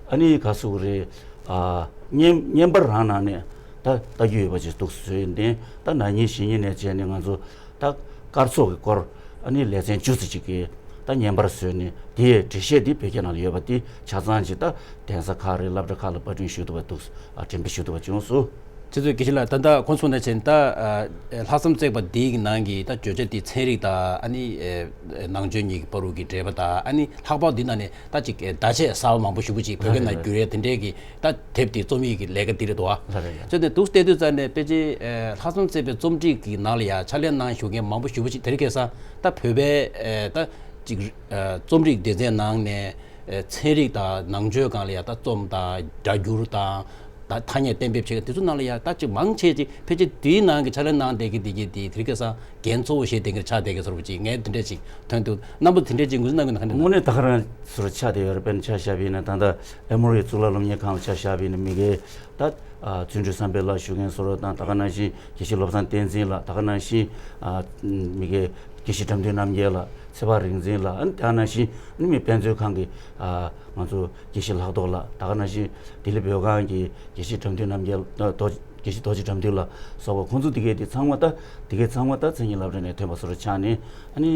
ཨ་ནི་ག་ཟེར་དགོས་རེད། ཨ་བརྙན་བརྙན་པར་རང་ནང་ནས་ད་ལྟ་རྒྱུ་ཡོད་པ་ཅིག་འདུག་བཟོས་ནས་ད་ན་ནིང་གཞེས་ནིང་ནས་བྱས་ནས་ང་ཚོ་ད་སྐར་ཚོགས་ཀྱི་སྐོར་ཨ་ནི་ལེ་ཚན་བཅུ་ཙམ་ཅིག་གི་ད་བརྙན་པར་བཟོས་ནས་དེའི་འགྲེལ་བཤད་འདི་བོད་སྐད་ནང་ལ་ཡོད་པ་འདི་ཆ་ཚང་ཅིག་ད་གདན་ས་ཁག་རེད། སློབ་གྲྭ་ཁག་ལ་པར་སྐྲུན་ཞུ་ཐུབ་པ་འདུག་ཨ་འགྲེམས་སྤེལ་ཞུ་ཐུབ་པ་བྱུང་སོང་། ཁྱེད་ཚོས་དགེ་བཤེས་ལགས་ད་ལྟ་ཁོང་གསུངས་ནང་བཞིན་ད་ཨ་ལྷག་བསམ་རྩེ་པ་འདིའི་ནང་གི་ད་བརྗོད་བྱ་འདི་ཚན་རིག་དང་ཨ་ནི་ཨེ་ནང་ཆོས་གཉིས་ཀྱི་བར་དུ་གི་འབྲེལ་བ་དང་ཨ་ནི་ལྷག་པར་འདི་ནང་ནས་ད་ཅིག་ཨེ་བརྡ་ཆད་གསར་པ་མང་པོ་ཞེ་པོ་ཅིག་བོད་སྐད་ནང་བསྒྱུར་ཡས་དེ་འདྲའི་གི་ད་དེབ་དེ་རྩོམ་ཡས་ཀྱི་ལས་ཀ་འདི་རེད་འདུག་ཨ། ལགས་རེད། ལགས་རེད། བྱས་ནས་འདུག་བལྟས་དུས་ཙམ་ནས་ཕལ་ཆེར་ཨེ་ལྷག་བསམ་རྩེ་པའི་རྩོམ་སྒྲིག་གི་ནང་ལ་ཡང་ཕྱག་ལས་གནང་བཞུགས་མཁན་མང་པོ་ཞེ་པོ་ཅིག་དེ་རིང་ཁ་སང་ད་བོད་པའི་ཨེ་ད་ཅིག་ཨེ་རྩོམ་རིག་སྡེ་ཚན་ནང་ནས་ཨེ་ཚན་རིག་དང་ནང་ཆོས་སྒང་ལ་ཡང་ད་རྩོམ་དང་སྒྲ་བསྒྱུར་དང་། ད་ཐ་སྙད་གཏན་འབེབས་བྱེད་མཁན་དེ་ཚོ་ནང་ལ་ཡང་ད་ཅིག་མང་ཆེ་ཅིག་ཕལ་ཆེར་དེའི་ནང་གི་ཕྱག་ལས་གནང་བསྡད་ཀྱི་བསྡད་ཀྱི་དེ་དེ་རིང་ཁ་སང་འགན་གཙོ་བོ་བཞེས་བསྡད་མཁན་ཆགས་བསྡད་ཀྱི་བཟོ་འདྲ་ཅིག་ངས་དེ་འདྲ་ཅིག་ཐོན་འདུག་རྣམ་པ་དེ་འདྲ་ཅིག་ངོས་འཛིན་གནང་གི་ན་ག་འདྲ་འདུག་དངོས་གནས་ད་ག་རང་བཟོ་འདྲ་ཆགས་བསྡད་ཡོད་རེད། དཔེར་ན་ཆ་བཞག་པ་ཡིན་ན་ད་ལྟ་ཨེ་མོ་རི་གཙུག་ལག་སློབ་གཉེར་ཁང་ལ་ཆ་བཞག་པ་ཡིན་ན་མི་སྒེར་ད་ཨ་བརྩོན་འགྲུས་བསམ་འཕེལ་ལགས་ཞུ་མཁན་བཟོ་འདྲ་དང་། ད་ག་ནང་བཞིན་དགེ་བཤེས་བློ་བཟང་བསྟན་འཛིན་ལགས། ད་ག་ནང་བཞིན་ཨ་མི་སྒེར་དགེ་བཤེས་དགྲ་འདུལ་རྣམ་རྒྱལ་ལགས། ཚེ་དཔག་རིག་འཛིན་ལགས། ཨ་ནི་དེ་ནང་བཞིན་ཨ་ནི་མི་དཔེ་མཛོད་ཁང་གི་ཨ་ང་ཚོ་དགེ་བཤེས་ལྷག་རྡོར་ལགས། ད་ག་ནང་བཞིན་ལྡི་ལི་བོད་ཁང་གི་དགེ་བཤེས་དགྲ་འདུལ་རྣམ་རྒྱལ། ཨ་རྡོ་དགེ་བཤེས་རྡོ་རྗེ་དགྲ་འདུལ་ལགས་སོགས་པ་ཁོང་ཚོ་དེ་གས་དེ་ཚང་མ་ད་དེ་གས་ཚང་མ་ད་མཚན་ཉིད་སློབ་གྲྭ་ནས་ཐོན་པ་བཟོ་འདྲ་ཆགས་ནས། ཨ་ནི་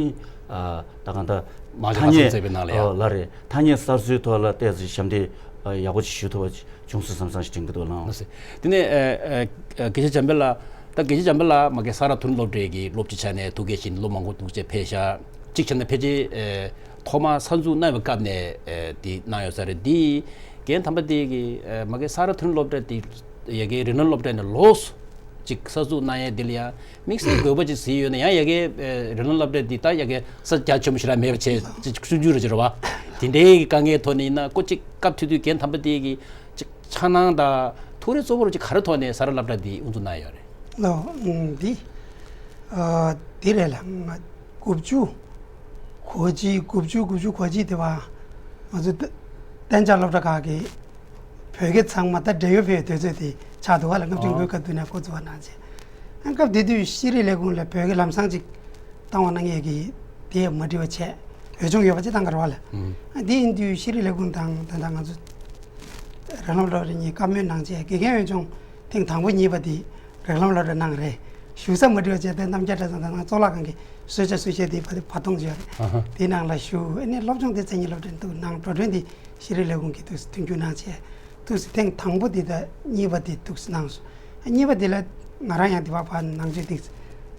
ཨ་ད་གང་ལྟར་མ་ཐ་སྙད་ལྷག་བསམ་རྩེ་པའི་ནང་ལ་ཡ། ཨོ་ལགས་རེད། ཐ་སྙད་གསར་བཟོའི་ཐོག་ལ་ཏོག་ཙམ་ཞབས་འདེགས་ཨ་ཡག་པོ་ཅིག་ཞུ་ཐུབ་པ་བྱུང་སོང་བསམ་བསམ་ཞིག་དྲན་གྱི་འདུག་ལགས། ལགས་སོ། དེ་ནས་ཨ་ཨ་དགེ་བཤེས་འཇམ་དཔལ་ལགས། ད་དགེ་བཤེས་འཇམ་དཔལ་ལགས་མ་གི་ས་རཱ་མཐོ་རིམ་སློབ་གྲྭའི་གི་སློབ་སྤྱི་ཆགས་ནས་ཐུགས་འགན་བཞེས་ནས་ལོ་མང་པོ་འདུག་བྱས་ཕེབས་ཤག་གཅིག་བྱས་ན་ཕལ་ཆེར་ཨེ་ཐོག་མར་གསར་འཛུགས་གནང་བའི་སྐབས་ནས་ཨེ་དེ་གནང་ཡོད་ས་རེད། དེའི་འགན་དམ་པ་དེ་གི་ཨེ་མ་གི་ས་རཱ་མཐོ་རིམ་སློབ་གྲྭ་དེ་ཡ་གི་རི་ནང་སློབ་གྲྭ་ནས་ལོགས་སུ་གཅིག་གསར་འཛུགས་གནང་ཡས་དེ་ལ་ཡང་དམིགས་བསལ་དགོས་པ་ཅིག་གཟིགས་ཡོད་ན་ཡང་ཡ་གི་ཨེ་རི་ནང་སློབ་གྲྭ་དེ་ད་ཡ་གི་ས་རྒྱ་ཆེན་པོ་ཞེ་དྲག་མེད་པ་བྱས་ཅིག་ཆུང་ཆུང་རུ་ཅིག་རེད་བ། དེ་འདྲའི་གི་དཀའ་ངལ་ཐོག་ནས་ཡིན་ན་ཀོ་གཅིག་སྐབས་དེ་དུས་འགན་དམ་པ་དེ་གི་ཅིག་འཆར་སྣང་དང་ཐུགས་རེ་གཙོ་བོར་ཅིག་ག་རེ་ཐོག་ནས་ས་རཱ་སློབ་གྲྭ་འདི་དབུ་འཛུགས་གནང་ཡོད་རེད། ལོ། ཨུམ། འདི། ཨ། འདི་རེད་ལ། ང་དགུ་བཅུ་གོ་གཅིག་དགུ་བཅུ་དགུ་བཅུ་གོ་གཅིག་དེ་བ། ང་ཚོ་གཏན་འཇགས་སློབ་གྲྭ་ཁག་གི་བོད་སྐད་ཚང་མ་ད་འབྲེལ་ཡོད་ཕེབས་དུས་ཚོད་དེ་ཆགས་འདུག་བ་ལ། ལྔ་བཅུ་ང་དགུའི་སྐབས་དུས་ནས་འགོ་བཙུགས་པ་གནང་རྗེས། ཨ། སྐབས་དེ་དུས་ཤེས་རིག་ལས་ཁུངས་ལ་བོད་སྐད་ལམ་སང་ཅིག་བཏང་བ་གནང་ཡས་ཀྱི་དེ་མ་འགྲིག་པ་བྱས་འོས་སྦྱོང་ཡོད་པ་ཅིག་བཏང་གི་རེད་བ་ལ། ཨ། དེ་ཡིན་དུས་ཤེས་རིག་ལས་ཁུངས་དང་ད་ལྟ་ང་ཚོ་རང་ལམ་སློབ་གྲྭ་གཉིས་བཀའ་མོལ་གནང་རྗེས་དགེ་རྒན་འོས་སྦྱོང་ཐེངས་དང་པོ་གཉིས་པ་དེ་རང་ལམ་སློབ་གྲྭ་གནང་རེད། བཞུགས་ས་མ་འགྲིག་པ་བྱས་ཏེ་རྣམ་རྒྱལ་གྲྭ་ཚང་དང་ནང་གཙུག་ལག་ཁང་གི་གསོལ་ཇ་གསོལ་བཤད་དེ་བར་བར་སྟོང་བརྗོད་རེད། ཨ་ཧ། དེའི་ནང་ལ་བཞུགས། ཨ་ནི་སློབ་སྦྱོང་དེ་མཚན་ཉིད་སློབ་གྲྭ་འདུག་གནང་། འགྲོ་གྲོན་དེ་ཤེས་རིག་ལས་ཁུངས་ཀྱིས་འདུག་མཐུན་འགྱུར་གནང་བྱས། ཐུགས་སུ་ཐེངས་དང་པོ་འདི་དང་གཉིས་པ་འདི་ཐུགས་སུ་གནང་སོང་། གཉིས་པ་འདི་ལ་ང་རང་ཡང་འདི་བ་ཕར་ནང་ཆོས་འདི་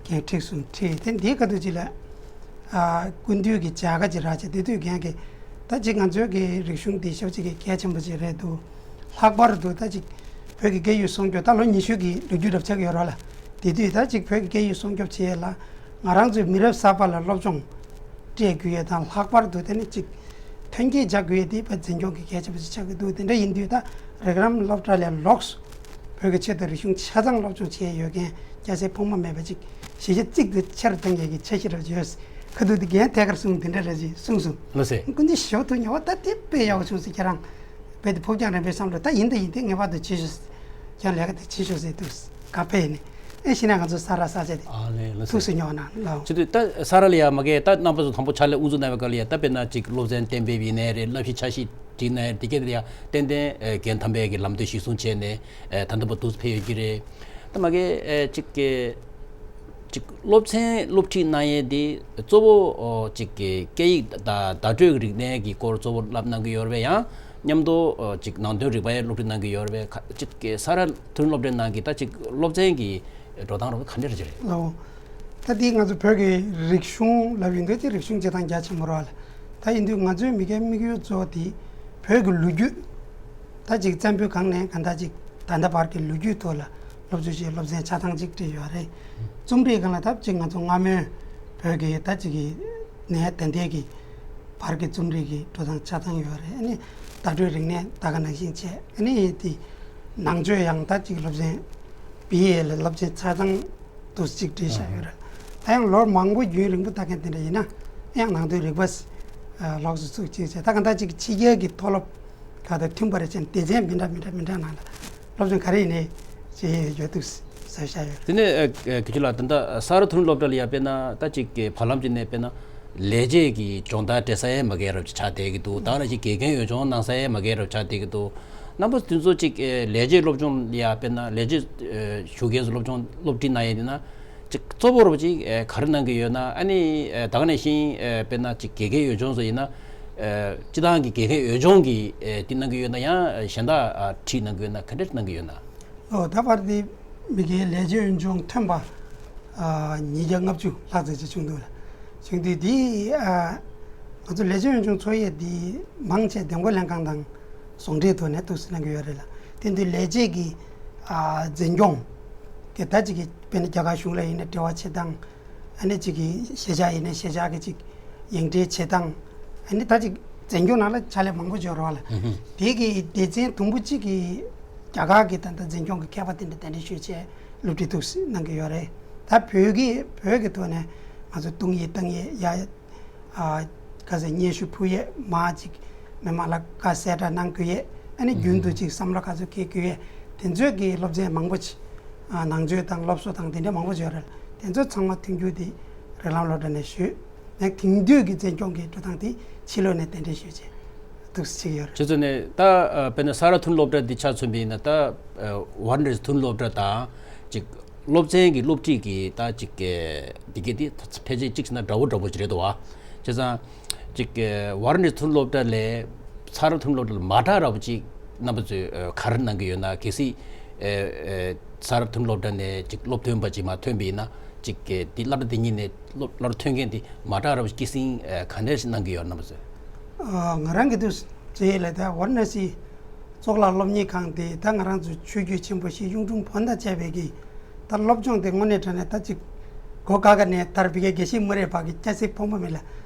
འགན་འཁྲི་སོང་ཁྲིད་དེ་འདིའི་ཁ་ཐུག་ཅིག་ལ། ཨ། སྐུ་མདུན་གྱི་མཇལ་ཁ་ཅིག་རག་བྱས་དེ་དུས་རྒན་གྱིས་ད་ཅིག་ང་ཚོའི་གི་རིག་གཞུང་འདི་ཞབས་ཅིག་གི་གལ་ཆེན་པོ་ཅིག་རེད་འདུག་ལྷག་པར་དུ་ད་ཅིག་བོད་ཀྱི་སྐད་ཡིག་སྲུང་སྐྱོབ་ད་ལོ་ཉི་ཤུ་གི་ལོ་རྒྱུས་རབ་ཆགས་ཀྱི་ཡོད་རེད་ལ། དེ་དུས་ད་ཅིག་བོད་ཀྱི་སྐད་ཡིག་སྲུང་སྐྱོབ་བྱེད་ཡས་ལ་ང་རང་ཚོའི་མི་རབས་གསར་པ་ལ་སློབ་སྦྱོང་སྤྲད་དགོས་ཡས་དང་། ལྷག་པར་དུ་དེ་ནི་ཅིག་ཐོན་སྐྱེད་རྒྱག་དགོས་ཡས་དེ་བ་འཛིན་སྐྱོང་གི་གལ་ཆེན་པོ་ཞིག་ཆགས་ཀྱི་འདུག་དེ་འདྲ་ཡིན་དུས་ད་རིགས་ལམ་སློབ་གྲྭ་ལས་ལོགས་སུ་བོད་ཀྱི་ཆོས་དང་རིག་གཞུང་ཆ་ཚང་སློབ་སྦྱོང་བྱས་ཡོད་མཁན་སྐྱ་སེར་ཕོ་མོ་མེད་པ་ཅིག་གཞིས་ཆགས་གཅིག་ཏུ་ཆེར་གཏོང་ཡས་ཀྱི་འཆར་གཞི་རབ་ཡོད། ཁ་ཐུག་དེ་རྒན་ཐད་ཀར་གསུངས་དེ་འདྲ་རེད་ཅེས་གསུངས་སོང་། ལགས་སེ། སྐུ་མདུན་ཞུ་ཐུབ་མྱོང་བ་ད་དེ་དཔེ་ཡག་པོ་བྱུང་སོང་། ཁྱེད་རང་རྦད་དེ་ཕུགས་རྒྱང་རིང་པོའི་བསམ་བློ་ད་ཡིན་ད་ཡིན་དེ་ངེས་པར་དུ་བྱེད་ཤོག་ཁྱེད་རང་ལས་ཀ་དེ་བྱེད་ཤོག་ཟེར་འདུག་ག་ཕེབས་ནས་ཨེ་ཤེས་ན་ང་ཚོ་ས་རཱ་ས་ཆ་དེ་ཨ་ལས་ལགས་སེ། ཐུགས་སུ་མྱོང་ན་ལགས། བྱེད་དུས་ད་ས་རཱ་ལ་ཡ་མ་གི་ད་རྣམ་པ་ཚོ་དང་པོ་ཕྱག་ལས་དབུ་འཛུགས་གནང་བའི་སྐབས་ལ་ཡ་ད་དཔེར་ན་ཅིག་སློབ་ཚན་གཏན་འབེབས་ཡིན་ནའི་རེད། བསླབ་གཞི་འཆར་གཞི་བསྒྲིགས་ནའི་དེ་གས་དེ་ཡ་ཏན་ཏན་ཨེ་རྒན་དམ་པའི་གི་ལམ་སྟོན་གཞིར་བཟུང་བྱས་ནས་ཨེ་ད་ལྟ་བར་དུ་ཕེབས་ཡོད་ཀྱི་རེད། ད་མ་གི་ཨེ་ཅིག་གི་ཅིག་སློབ་ཚན་སློབ་ཁྲིད་གནང་ཡས་དེ་གཙོ་བོ་ཨོ་ཅིག་གི་སྐད་ཡིག་དང་བརྡ་སྤྲོད་རིག་གནས་ཀྱི་སྐོར་གཙོ་བོ་བསླབ་གནང་གི་ཡོད་རེད་པས། ཡང་མཉམ་དུ་ཨོ་ཅིག་ནང་དོན་རིག་པ་ཡང་སློབ་ཁྲིད་གནང་གི་ཡོད་རེད་པས། ཁ་ཅིག་གི་ས་རཱ་མཐོ་རིམ་སློབ་གྲྭའི་ནང་གི་ད་ཅིག་སློབ་ཚན་གྱི་ འགྲོ་སྟངས་རོགས་ག་འདྲ་རེད། ལའོ། ད་འདི་ང་ཚོ་བོད་ཀྱི་རིག་གཞུང་ལབ་ཡིན་དུས་ཀྱི་རིག་གཞུང་སྤྱི་དང་རྒྱ་ཆེན་པོ་ར་ལ། ད་ཡིན་དུས་ང་ཚོའི་མི་སྒེར་དམིགས་ཡུལ་གཙོ་བོ་དེ་བོད་ཀྱི་ལོ་རྒྱུས། ད་ཅིག་བཙན་པོའི་སྒང་ནས་གང་ལྟར་ཅིག་ད་ལྟ་བར་གྱི་ལོ་རྒྱུས་ཐོག་ལ་སློབ་ཚན་ཞིག་སློབ་ཚན་ཆ་ཚང་ཅིག་བྲིས་ཡོད་རེད། རྩོམ་རིག་སྒང་ལ་ད་ཅིག་ང་ཚོ་སྔ་མོའི་བོད་ཀྱི་ད་ཅིག་གི་ནས་ད་ལྟའི་གི་བར་གྱི་རྩོམ་རིག་གི་འགྲོ་སྟངས་ཆ་ཚང་ཡོད་རེད། ཨ་ནི་བརྡ་སྤྲོད་རིག་གནས་ད་ག་ནང་བཞིན་བྱས། ཨ་ནི་དེ་ནང་ཆོས་ཡང་ད་ཅིག་སློབ་ཚན་བི་ཨེ་ལ་སློབ་ཚན་ཆ་ཚང་དུ་ཅིག་བྲིས་བཞག་ཡོད་རེད། ད་ཡང་ལོ་མང་པོ་རྒྱུན་རིང་པོ་ལྟ་མཁན་དེ་འདྲ་ཡིན་ན་ཡང་ནང་དོན་རིག་པ་ལོགས་སུ་ཚུགས་ཅིག་བྱས། ད་ག་ད་ཅིག་ཕྱི་རྒྱལ་གྱི་མཐོ་སློབ་ག་དང་མཐུན་པ་རེད་བྱས་ནས་སྡེ་ཚན་མི་འདྲ་མི་འདྲ་མི་འདྲ་ནང་ལ་སློབ་ཚན་ག་རེ་ཡིན་ནའི་བྱས་ཡོད་འདུག་ཟེར་བཞག་ཡོད་རེད། དེ་ནས་ཨ་ཨ་དགེ་ཆོས་ལགས། ད་ལྟ་ས་རཱ་མཐོ་རིམ་སློབ་གྲྭ་ལ་ཡ་དཔེར་ན་ད་ཅིག་གི་བར་ལམ་ཅིག་ནས་དཔེར་ན་ལས་བྱེད་ཀྱི་སྦྱོང་བརྡར་སྤྲད་ས་ཡང་མ་རྒན་རབས་ཅིག་ཆགས་བསྡད་ཀྱི་འདུག་ད་ནང་བཞིན་དགེ་རྒན་འོས་སྦྱོང་གནང་ས་ཡང་མ་རྒན་རབས་ཆགས་བསྡད་ཀྱི་འདུག་རྣམ་པ་དེ་ཚོ་ཅིག་ཨེ་ལས་བྱེད་སློབ་སྦྱོང་ལ་ཡ་དཔེར་ན་ལས་བྱེད་ཨེ་ཞུགས་མཁན་ཚོ་སློབ་སྦྱོང་སློབ་ཁྲིད་གནང་ཡས་དེ་ན་ཅིག་གཙོ་བོ་རུ་ཅིག་ཨེ་ག་རེ་གནང་གི་ཡོད་ན། ཨ་ནི་ཨེ་ད་ག་ནང་བཞིན་ཨེ་དཔེར་ན་ཅིག་དགེ་རྒན་འོས་སྦྱོང་ཚོ་ཡིན་ན་ཨེ་སྤྱི་བཏང་གི་དགེ་རྒན་འོས་སྦྱོང་གི་ཨེ་དེ་གནང་གི་ཡོད་ན་ཡང་ཨེ་གཞན་དག་ཨ་ཁྲིད་གནང་གི་ཡོད་ན་ག་འདྲ་གནང་གི་ཡོད་ན། ཨོ་ད་བར་དེ་མི་སྒེར་ལས་བྱེད་འོས་སྦྱོང་ཐོན་པ་ཨ་ཉིས་བརྒྱ་ལྔ་བཅུ་ལྷག་ཙམ་ཅིག་བྱུང་འདུག་ལ། བྱུང་དུས་དེ་ཨ་ང་ཚོ་ལས་བྱེད་འོས་སྦྱོང་འཚོགས་ཡས་དེ་མང་ཆེ་འདེམས་བསྐོ་ལྷན་ཁང་དང་ཟུང་འབྲེལ་ཐོག་ནས་ཐུགས་སུ་གནང་གི་ཡོད་རེད་ལ། དེ་དུས་ལས་བྱེད་ཀྱི་ཨ་འཛིན་སྐྱོང་གི་ད་ཅིག་གི་དཔེར་ན་རྒྱ་གར་གཞུང་ལ་ཡིན་ན་འབྲེལ་བ་བྱེད་སྟངས། ཨ་ནི་ཅིག་གི་གཞིས་ཆགས་ཡིན་ན་གཞིས་ཆགས་ཀྱི་ཅིག་ཡིག་འབྲེལ་བྱེད་སྟངས། ཨ་ནི་ད་ཅིག་འཛིན་སྐྱོང་ནང་ལ་ཕྱག་ལས་མང་པོ་འབྱོར་བ་ལ། དེ་གི་སྡེ་ཚན་དུམ་བུ་གཅིག་གི་རྒྱ་གར་གྱི་ད་ལྟ་འཛིན་སྐྱོང་གི་མཁས་པ་དེ་འདྲ་གདན་འདྲེན་ཞུས་བྱས་སློབ་ཁྲིད་ཐུགས་སུ་གནང་གི་ཡོད་རེད། ད་བོད་ཀྱི་བོད་ཀྱི་ཐོག་ནས་ང་ཚོ་གཏོང་ཡས་བཏང་ཡས་ཡ། ཨ་ག་ཟེར་སྙན་ཞུ་ཕུལ་ཡས་མ་ཅིག་མི་མང་ལ་བཀའ་གསལ་བསྒྲགས་གནང་དགོས་ཡས། ཨ་ནི་རྒྱུན་དུ་ཅིག་བསམ་བློ་ག་ཚོད་འཁྱེར་དགོས་ཡས། དེ་ཚོའི་གི་སློབ་ཚན་མང་པོ་ཅིག་ཨ་ནང་ཆོས་དང་སློབ་གསོ་དང་དེ་འདྲ་མང་པོ་ཅིག་ཡོད་རེད། དེ་ཚོ་ཚང་མ་མཐུན་འགྱུར་དེ་རིགས་ལམ་སློབ་གྲྭ་ནས་ཞུས་ནས་དེང་དུས་ཀྱི་འཛིན་སྐྱོང་གི་འགྲོ་སྟངས་དེ་ཕྱི་ལོགས་ནས་གདན་འདྲེན་ཞུས་བྱས་ཐུགས་སུ་ཆེ་གི་ཡོད་རེད། ཁྱེད་ཚོ་ནས་ད་ཨ་དཔེར་ན་ས་རཱ་མཐོ་རིམ་སློབ་གྲྭ་འདི་ཆ་མཚོན་པ་ཡིན་ན་ད་ཨ་ཝཱ་ར་ཎ་སི་མཐོ་རིམ་སློབ་གྲྭ་དང་ཅིག་སློབ་ཚན་གྱི་སློབ་ཁྲིད་ཀྱི་ད་ཅིག་གི་འདི་གི་འདི་ཕལ་ཆེར་གཅིག་བྱས་ན་འདྲ་བོ་འདྲ་བོ་ཅིག་རེད་འདུག་བ། བྱས་ཙང་ཅིག་གི་ཝཱ་ར་ཎ་སི་མཐོ་རིམ་སློབ་གྲྭ་ལས་ས་རཱ་མཐོ་རིམ་སློབ་གྲྭ་ལ་མ་འདྲ་བ་ཅིག་རྣམ་པ་ཚོས་ཨ་ག་རེ་གནང་གི་ཡོད་ན། གལ་སྲིད་ཨ་ཨ་ས་རཱ་མཐོ་རིམ་སློབ་གྲྭ་ནས་ཅིག་སློབ་ཐོན་པ་ཅིག་མ་ཐོན་པ་ཡིན་ན་ཅིག་གི་འདི་སློབ་གྲྭ་འདི་གཉིས་ནས་སློབ་སློབ་གྲྭ་ཐོན་མཁན་འདི་མ་འདྲ་བ་ཅིག་སྐྱེད་སྲིང་ཨ་ག་འདྲ་ཞིག་གནང་གི་ཡོད་རྣམ་པ་ཚོས། ཨ་ང་རང་གི་འདུག་ཅེས་ལ་ད་ཝཱ་ར་ཎ་སི་གཙུག་ལག་སློབ་གཉེར་ཁང་དེ་ད་ང་རང་ཚོ་ཆོས་བརྒྱུད་ཆེན་པོ་བཞི་གཡུང་དྲུང་བོན་དང་བཅས་པའི་གི་ད་སློབ་སྦྱོང་དེ་དངོས་གནས་དྲང་གནས་ད་ཅིག་གོ་ཀ་ཀ་ནས་དར་བི་ཀའི་དགེ་བཤེས་མུ་རེ་བ་གི་སྐྱ་སེར་ཕོ་མོ་མེད་ལ་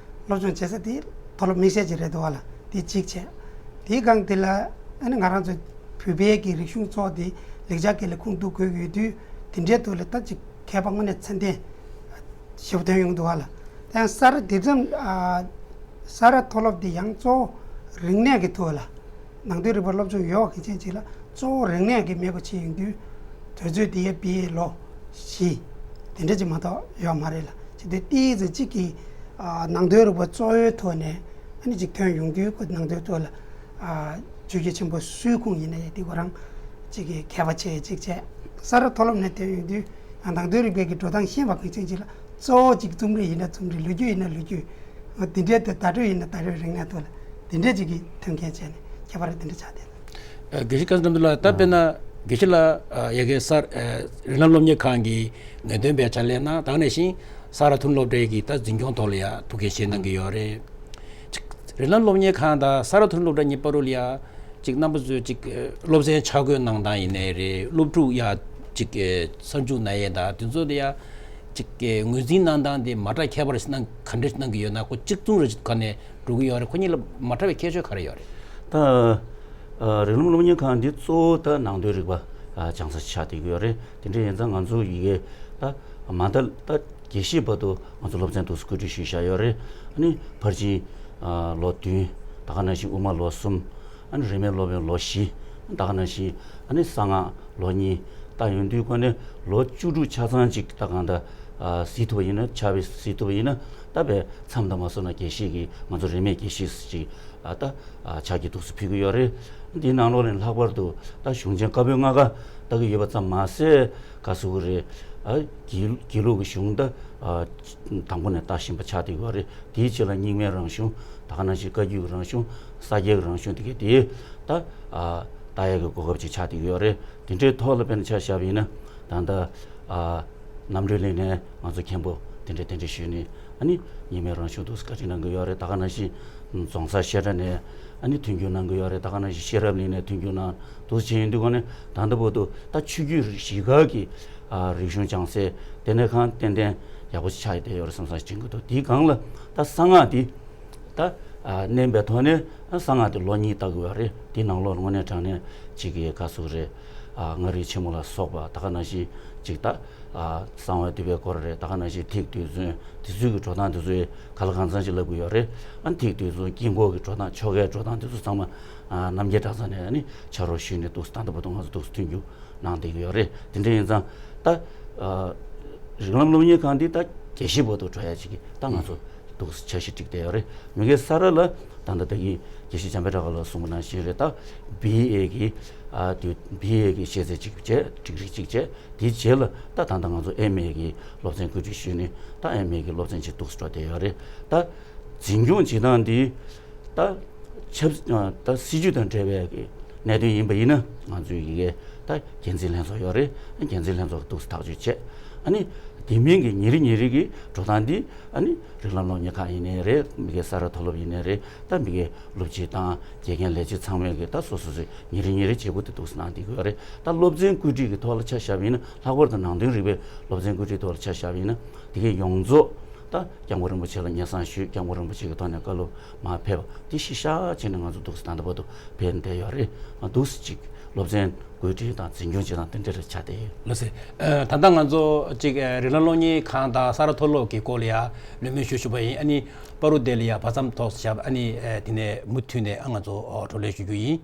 སློབ་སྦྱོང་བྱེད་ས་དེ་མཐོ་སློབ་དམིགས་བསལ་ཅིག་རེད་འདུག་བ་ལ། དེ་གཅིག་བྱས། དེའི་སྒང་དེ་ལ་ཨ་ནི་ང་རང་ཚོ་བོད་པའི་གི་རིག་གཞུང་ཚོགས་དེ་ལེགས་སྦྱར་སྐད་ལ་ཁུངས་གཏུགས་དགོས་ཡོད་དུས་དེ་འདྲའི་ཐོག་ལ་ད་ཅིག་མཁས་པ་དངོས་གནས་ཚད་ལྡན་ཞེ་པོ་ཐོན་ཡོང་འདུག་བ་ལ། ད་ཡང་ས་རཱ་དེ་ཙམ་ཨ་ས་རཱ་མཐོ་སློབ་དེ་ཡང་གཙོ་བོ་རིག་གནས་ཀྱི་ཐོག་ལ། ནང་དོན་རིག་པ་སློབ་སྦྱོང་ཡོད་པ་གི་རྐྱེན་གཅིག་ལ་གཙོ་བོ་རིག་གནས་ཀྱི་མེད་པ་ཅིག་ཡིན་དུས་དུས་ཚོད་དེ་ཡ་བི་ཨེ་ལོ་བཞི་དེ་འདྲ་ཅིག་མ་གཏོགས་ཡོད་མ་རེད་ལ། ཅི་སྟེ་ཏིས་ཙི་གཅིག་གི་ཨ་ནང་དོན་རིག་པ་གཙོ་བོའི་ཐོག་ནས་ཨ་ནི་ཅིག་ཐོན་ཡོང་དུས་ཁོ་ནང་དོན་ཐོག་ལ་ཨ་ཆོས་བརྒྱུད་ཆེན་པོ་སུའི་ཁུངས་ཡིན་ན་ཡང་དེ་ཁོ་རང་ཅིག་གི་མཁས་པ་ཆེ་ཅིག་བྱས། ས་རཱ་མཐོ་སློབ་ནས་ཐོན་ཡོང་དུས་ཨ་ནང་དོན་རིག་པའི་གི་འགྲོ་སྟངས་ཤེས་པ་གི་རྐྱེན་གཅིག་ལ་གཙོ་བོ་ཅིག་རྩོམ་རིག་ཡིན་ན་རྩོམ་རིག་ལོ་རྒྱུས་ཡིན་ན་ལོ་རྒྱུས། འོ་དེ་འདྲའི་དེ་བརྡ་སྤྲོད་ཡིན་ན་བརྡ་སྤྲོད་རིག་གནས་ཐོག་ལ་དེ་འདྲའི་ཅིག་གི་མཐུན་རྐྱེན་བྱས་ནས་ཁྱད་པར་དེ་འདྲ་ཆགས་བསྡད། ཨ་དགེ་བཤེས་བཀའ་ཟུར་རྣམ་དྲུང་ལགས། ད་དཔེར་ན་དགེ་བཤེས་ལགས་ཨ་ཡ་གི་ས་ཨ་རིགས་ལམ་སློབ་གཉེར་ཁང་གི་ངེས་སྟོན་པའི་ཕྱག་ལས་གནང་། ད་ག་ནང་བཞིན་ས་རཱ་མཐོ་རིམ་སློབ་གྲྭའི་གི་ད་འཛིན་སྐྱོང་ཐོག་ལ་ཡ་ཐུགས་འགན་བཞེས་གནང་གི་ཡོད་རེད། ཅིག་རིགས་ལམ་སློབ་གཉེར་ཁང་དང་ས་རཱ་མཐོ་རིམ་སློབ་གྲྭ་གཉིས་བར་དུ་ལ་ཡ་ཅིག་རྣམ་པ་ཚོས་ཅིག་ཨ་སློབ་ཚན་ཆ་བགོས་གནང་སྟངས་ཡིན་ནའི་རེད། སློབ་ཕྲུག་ཡ་ཅིག་ཨ་གསར་འཇུག་གནང་ཡས་དང་དེ་ཚོ་ལ་ཡ་ཅིག་གི་ངོས་འཛིན་གནང་སྟངས་དེ་མ་འདྲ་ཁྱད་པར་གནང་ག་འདྲ་གནང་གི་ཡོད་ན། ཁོ་གཅིག་མཚུངས་རེ་ག་ནས་འགྲོ་གི་ཡོད་རེད། ཁོ་གཉིས་ལ་མ་འདྲ་བའི་ཁྱད་ཆོས་ག་རེ་ཡོད་རེད། ད་ཨ་རིགས་ལམ་སློབ་གཉེར་ཁང་འདི་གཙོ་བོ་ད་ནང་དོན་རིག་པ་ཨ་སྦྱང་ས་ཆགས་བསྡད་ཀྱི་ཡོད་རེད། དེ་འདྲ་ཡིན་ཙང་ང་ཚོ་ཡི་གེ་ད་མ་ད་ད་དགེ་བཤེས་བར་དུ་ང་ཚོ་སློབ་ཚན་དུ་བཀོད་སྒྲིག་ཞུས་བཞག་ཡོད་རེད། ཨ་ནི་ཕར་ཕྱིན་ཨ་ལོ་བདུན། ད་ག་ནང་བཞིན་དབུ་མ་ལོ་གསུམ། ཨ་ནི་རིས་མེད་སློབ་དཔོན་ལོ་བཞི། ད་ག་ནང་བཞིན་ཨ་ནི་གསང་སྔགས་ལོ་གཉིས། ད་ཡོང་དུས་ཁོ་ནི་ལོ་བཅུ་དྲུག་ཆ་ཚང་ཅིག་ད་གང་ལྟར་ཨ་གཟིགས་ཐུབ་པ་ཡིན་ན། ཕྱག་དཔེ་གཟིགས་ཐུབ་པ་ཡིན་ན་ད་དཔེ་མཚམས་དང་མ་སོང་ན་དགེ་བཤེས་ཀྱི་ང་ཚོ་རིས་མེད་དགེ་བཤེས་ཅིག་ཨ་ད་ཨ་ཕྱག་གི་ཐུགས་སུ་ཕུལ་གི་ཡོད་རེད། འདིའི་ནང་ལོགས་ནས་ལྷག་པར་དུ་ད་གཞུང་ཆེན་བཀའ་པོད་ལྔ་ཀ་ལྟ་གི་ཡོད་པ་ཙམ་མ་ཟད། ག་ཟེར་དགོས་རེད། ཨ་དགེ་དགེ་ལུགས་ཀྱི་གཞུང་ད་ཨ་དང་པོ་ནས་ལྟ་བཞིན་པ་ཆགས་བསྡད་ཡོད་རེད། དེའི་རྗེས་ལ་རྙིང་མའི་རང་གཞུང་། ད་ག་ནང་བཞིན་བཀའ་བརྒྱུད་ཀྱི་རང་གཞུང་། ས་སྐྱའི་རང་གཞུང་། དེ་གའི་དེ་ད་ཨ་ལྟ་ཡག་གི་གོ་སྐབས་ཅིག་ཆགས་བསྡད་ཡོད་རེད། དེ་འདྲའི་ཐོག་ལ་དཔེར་ན་ཆ་བཞག་པ་ཡིན་ན། ད་ལྟ་ ཨ་གནམ་གྲུའི་གླིང་ནས་ང་ཚོ་མཁན་པོ་དེ་འདྲ་དེ་འདྲ་ཞུས་ནས། ཨ་ནི་ཉི་མའི་རང་བྱུང་འདུག་སེ་བཀའ་དྲིན་གནང་གི་ཡོད་རེད། ད་ག་ནང་བཞིན་རྫོང་སར་བཤད་གྲྭ་ནས་ཨ་ནི་མཐུན་འགྱུར་གནང་གི་ཡོད་རེད། ད་ག་ནང་བཞིན་ཤེས་རབ་གླིང་ནས་མཐུན་འགྱུར་གནང་འདུག་སེ་བྱས་ཡོང་དུས་གོང་ནས། ད་ལྟ་བར་དུ་ད་ཆོས་བརྒྱུད་བཞི་ཀ་གི་ཨ་རིག་གཞུང་སྦྱང་སའི་ལྟེ་གནས་ཁང་ཏན་ཏན་ཡག་པོ་ཞིག་ཆགས་བསྡད་ཡོད་རེད་བསམ་བསམ་ཞིག་དྲན་གྱི་འདུག་དེའི་སྒང་ལ་ད་གསང་སྔགས་དེ་ད་ཨ་བསྣན་པའི་ཐོག་ནས་གསང་སྔགས་དེ་ལོ་གཉིས་ལྟ་དགོས་པ་རེད། དེའི་ནང་ལོགས་དངོས་གནས་དྲང་གནས་ཅིག་གི་ག་ཟེར་དགོས་རེད། ཨ་མངའ་རིས་ཆེན་མོ་ལ་སོགས་པ། ད་ག་ནང་བཞིན་ཅིག་ད་ཨ་གསང་བའི་འདུས་པའི་སྐོར་རེད། ད་ག་ནང་བཞིན་ཐིག་རྡུལ་ཚོན་དེ་ཚོའི་གི་འགྲོ་སྟངས་དེ་ཚོའི་ག་ལ་གང་འཚམ་ཞིག་ལབ་དགོས་ཡོད་རེད། ཨ་ཐིག་རྡུལ་ཚོན་དཀྱིལ་འཁོར་གྱི་འགྲོ་སྟངས། ཆོ་གའི་འགྲོ་སྟངས་དེ་ཚོ་ཚང་མ་ཨ་རྣམ་རྒྱལ་གྲྭ་ཚང་ནས་ཨ་ནི་ཕྱག་རོགས་ཞུས་ནས་འདུག་སེ་ད་ལྟ་བར་དུ་ང་ཚོ་འདུག་སེ་མཐུན་འགྱུར་གནང་བསྡད་ཀྱི་ཡོད་རེད། དེ་འདྲ་ཡིན་ཙང་ད་ཨ་རིགས་ལམ་སློབ་གཉེར་ཁང་འདི་ད་དགེ་བཤེས་བར་དུ་འགྲོ་ཡ་ཅིག་གི་ད་ང་ཚོ་འདུག་སེ་འཆར་གཞི་བསྒྲིགས་བསྡད་ཡོད་རེད། མ་གི་ས་རཱ་ལ་ད་ལྟ་ད་གིན་དགེ་བཤེས་འཇམ་དཔལ་གྲགས་པ་ལགས་གསུངས་པ་ནང་བཞིན་རེད། ད་བི་ཨེ་གི་ཨ་དུས་བི་ཨེ་གི་ཤེས་ཚད་ཅིག་བྱས། ཌིག་རི་ཅིག་བྱས། དེའི་རྗེས་ལ་ད་ད་ལྟ་ང་ཚོ་ཨེམ་ཨེ་གི་སློབ་ཚན་བཀོད་སྒྲིག་ཞུས་ནས། ད་ཨེམ་ཨེ་གི་སློབ་ཚན་ཅིག་འདུག་སེ་འགྲོ་བསྡད་ཡོད་རེད། ད་འཛིན་སྐྱོང་བྱེད་སྟངས་འདི་ད་ཆབ་ཨ་ད་སྲིད་ཇུས་དང་འབྲེལ་བའི་གི་གནད་དོན་ཡིན་པ་ཡིན་ན། ང་ཚོའི་ཡི་གེ་ད་འགན་འཛིན་ལྷན་ཚོགས་ཡོད་རེད། འགན་འཛིན་ལྷན་ཚོགས་འདུག་སེ་ཐག་གཅོད་བྱས། ཨ་ནི་དེ་མིན་གྱི་ཉིན་རེ་ཉིན་རེ་གི་འགྲོ་སྟངས་འདི་ཨ་ནི་རིགས་ལམ་སློབ་གཉེར་ཁང་ཡིན་ནའི་རེད། མ་གི་ས་རཱ་མཐོ་སློབ་ཡིན་ནའི་རེད། ད་མ་གི་སློབ་སྤྱི་དང་དགེ་རྒན་ལས་བྱེད་ཚང་མས་གི་ད་སོ་སོ་སོའི་ཉིན་རེ་ཉིན་རེ་བྱེད་སྒོ་དེ་འདུག་སེ་གནང་བསྡད་ཀྱི་ཡོད་རེད། ད་སློབ་ཚན་བཀོད་སྒྲིག་གི་ཐོག་ལ་ཆ་བཞག་པ་ཡིན་ན། ལྷག་པར་དུ་ནང་དོན་རིག་པའི་སློབ་ཚན་བཀོད་སྒྲིག་ཐོག་ལ་ཆ་བཞག་པ་ཡིན་ན། དེ་གའི་ཡོངས་རྫོགས་ད་སྐྱབས་མགོན་རིན་པོ་ཆེ་ལ་སྙན་སེང་ཞུས། སྐྱབས་མགོན་རིན་པོ་ཆེ་གི་ཐོག་ནས་བཀའ་སློབ་མར་ཕེབས་པ་དེ་གཞི་བཞག་བྱས་ནས་ང་ཚོ་འདུག་སེ་ད་ལྟ་བར་དུ་ཕེབས་བསྡད་ཡོད་རེད། ང་འདུག་སེ་ཅིག་སློབ་ཚན་བཀོད་སྒྲིག་དང་འཛིན་སྐྱོང་བྱེད་སྟངས་དེ་འདྲ་རེ་ཆགས་བསྡད་ཡོད། ལགས་སེ། ཨ་ད་ལྟ་ང་ཚོ་ཅིག་ཨ་རིགས་ལམ་སློབ་གཉེར་ཁང་དང་ས་རཱ་མཐོ་སློབ་ཀྱི་སྐོར་ལ་ཡ་གླེང་མོལ་ཞུ་ཞུས་པ་ཡིན། ཨ་ནི་བར་དུ་དེ་ལ་ཡ་བར་མཚམས་ཐོག་བཞག་ཨ་ནི་ཨ་དེ་ནས་མུ་མཐུད་ནས་ཨ་ང་ཚོ་ཨོ་བགྲོ་གླེང་ཞུ་རྒྱུ་ཡིན།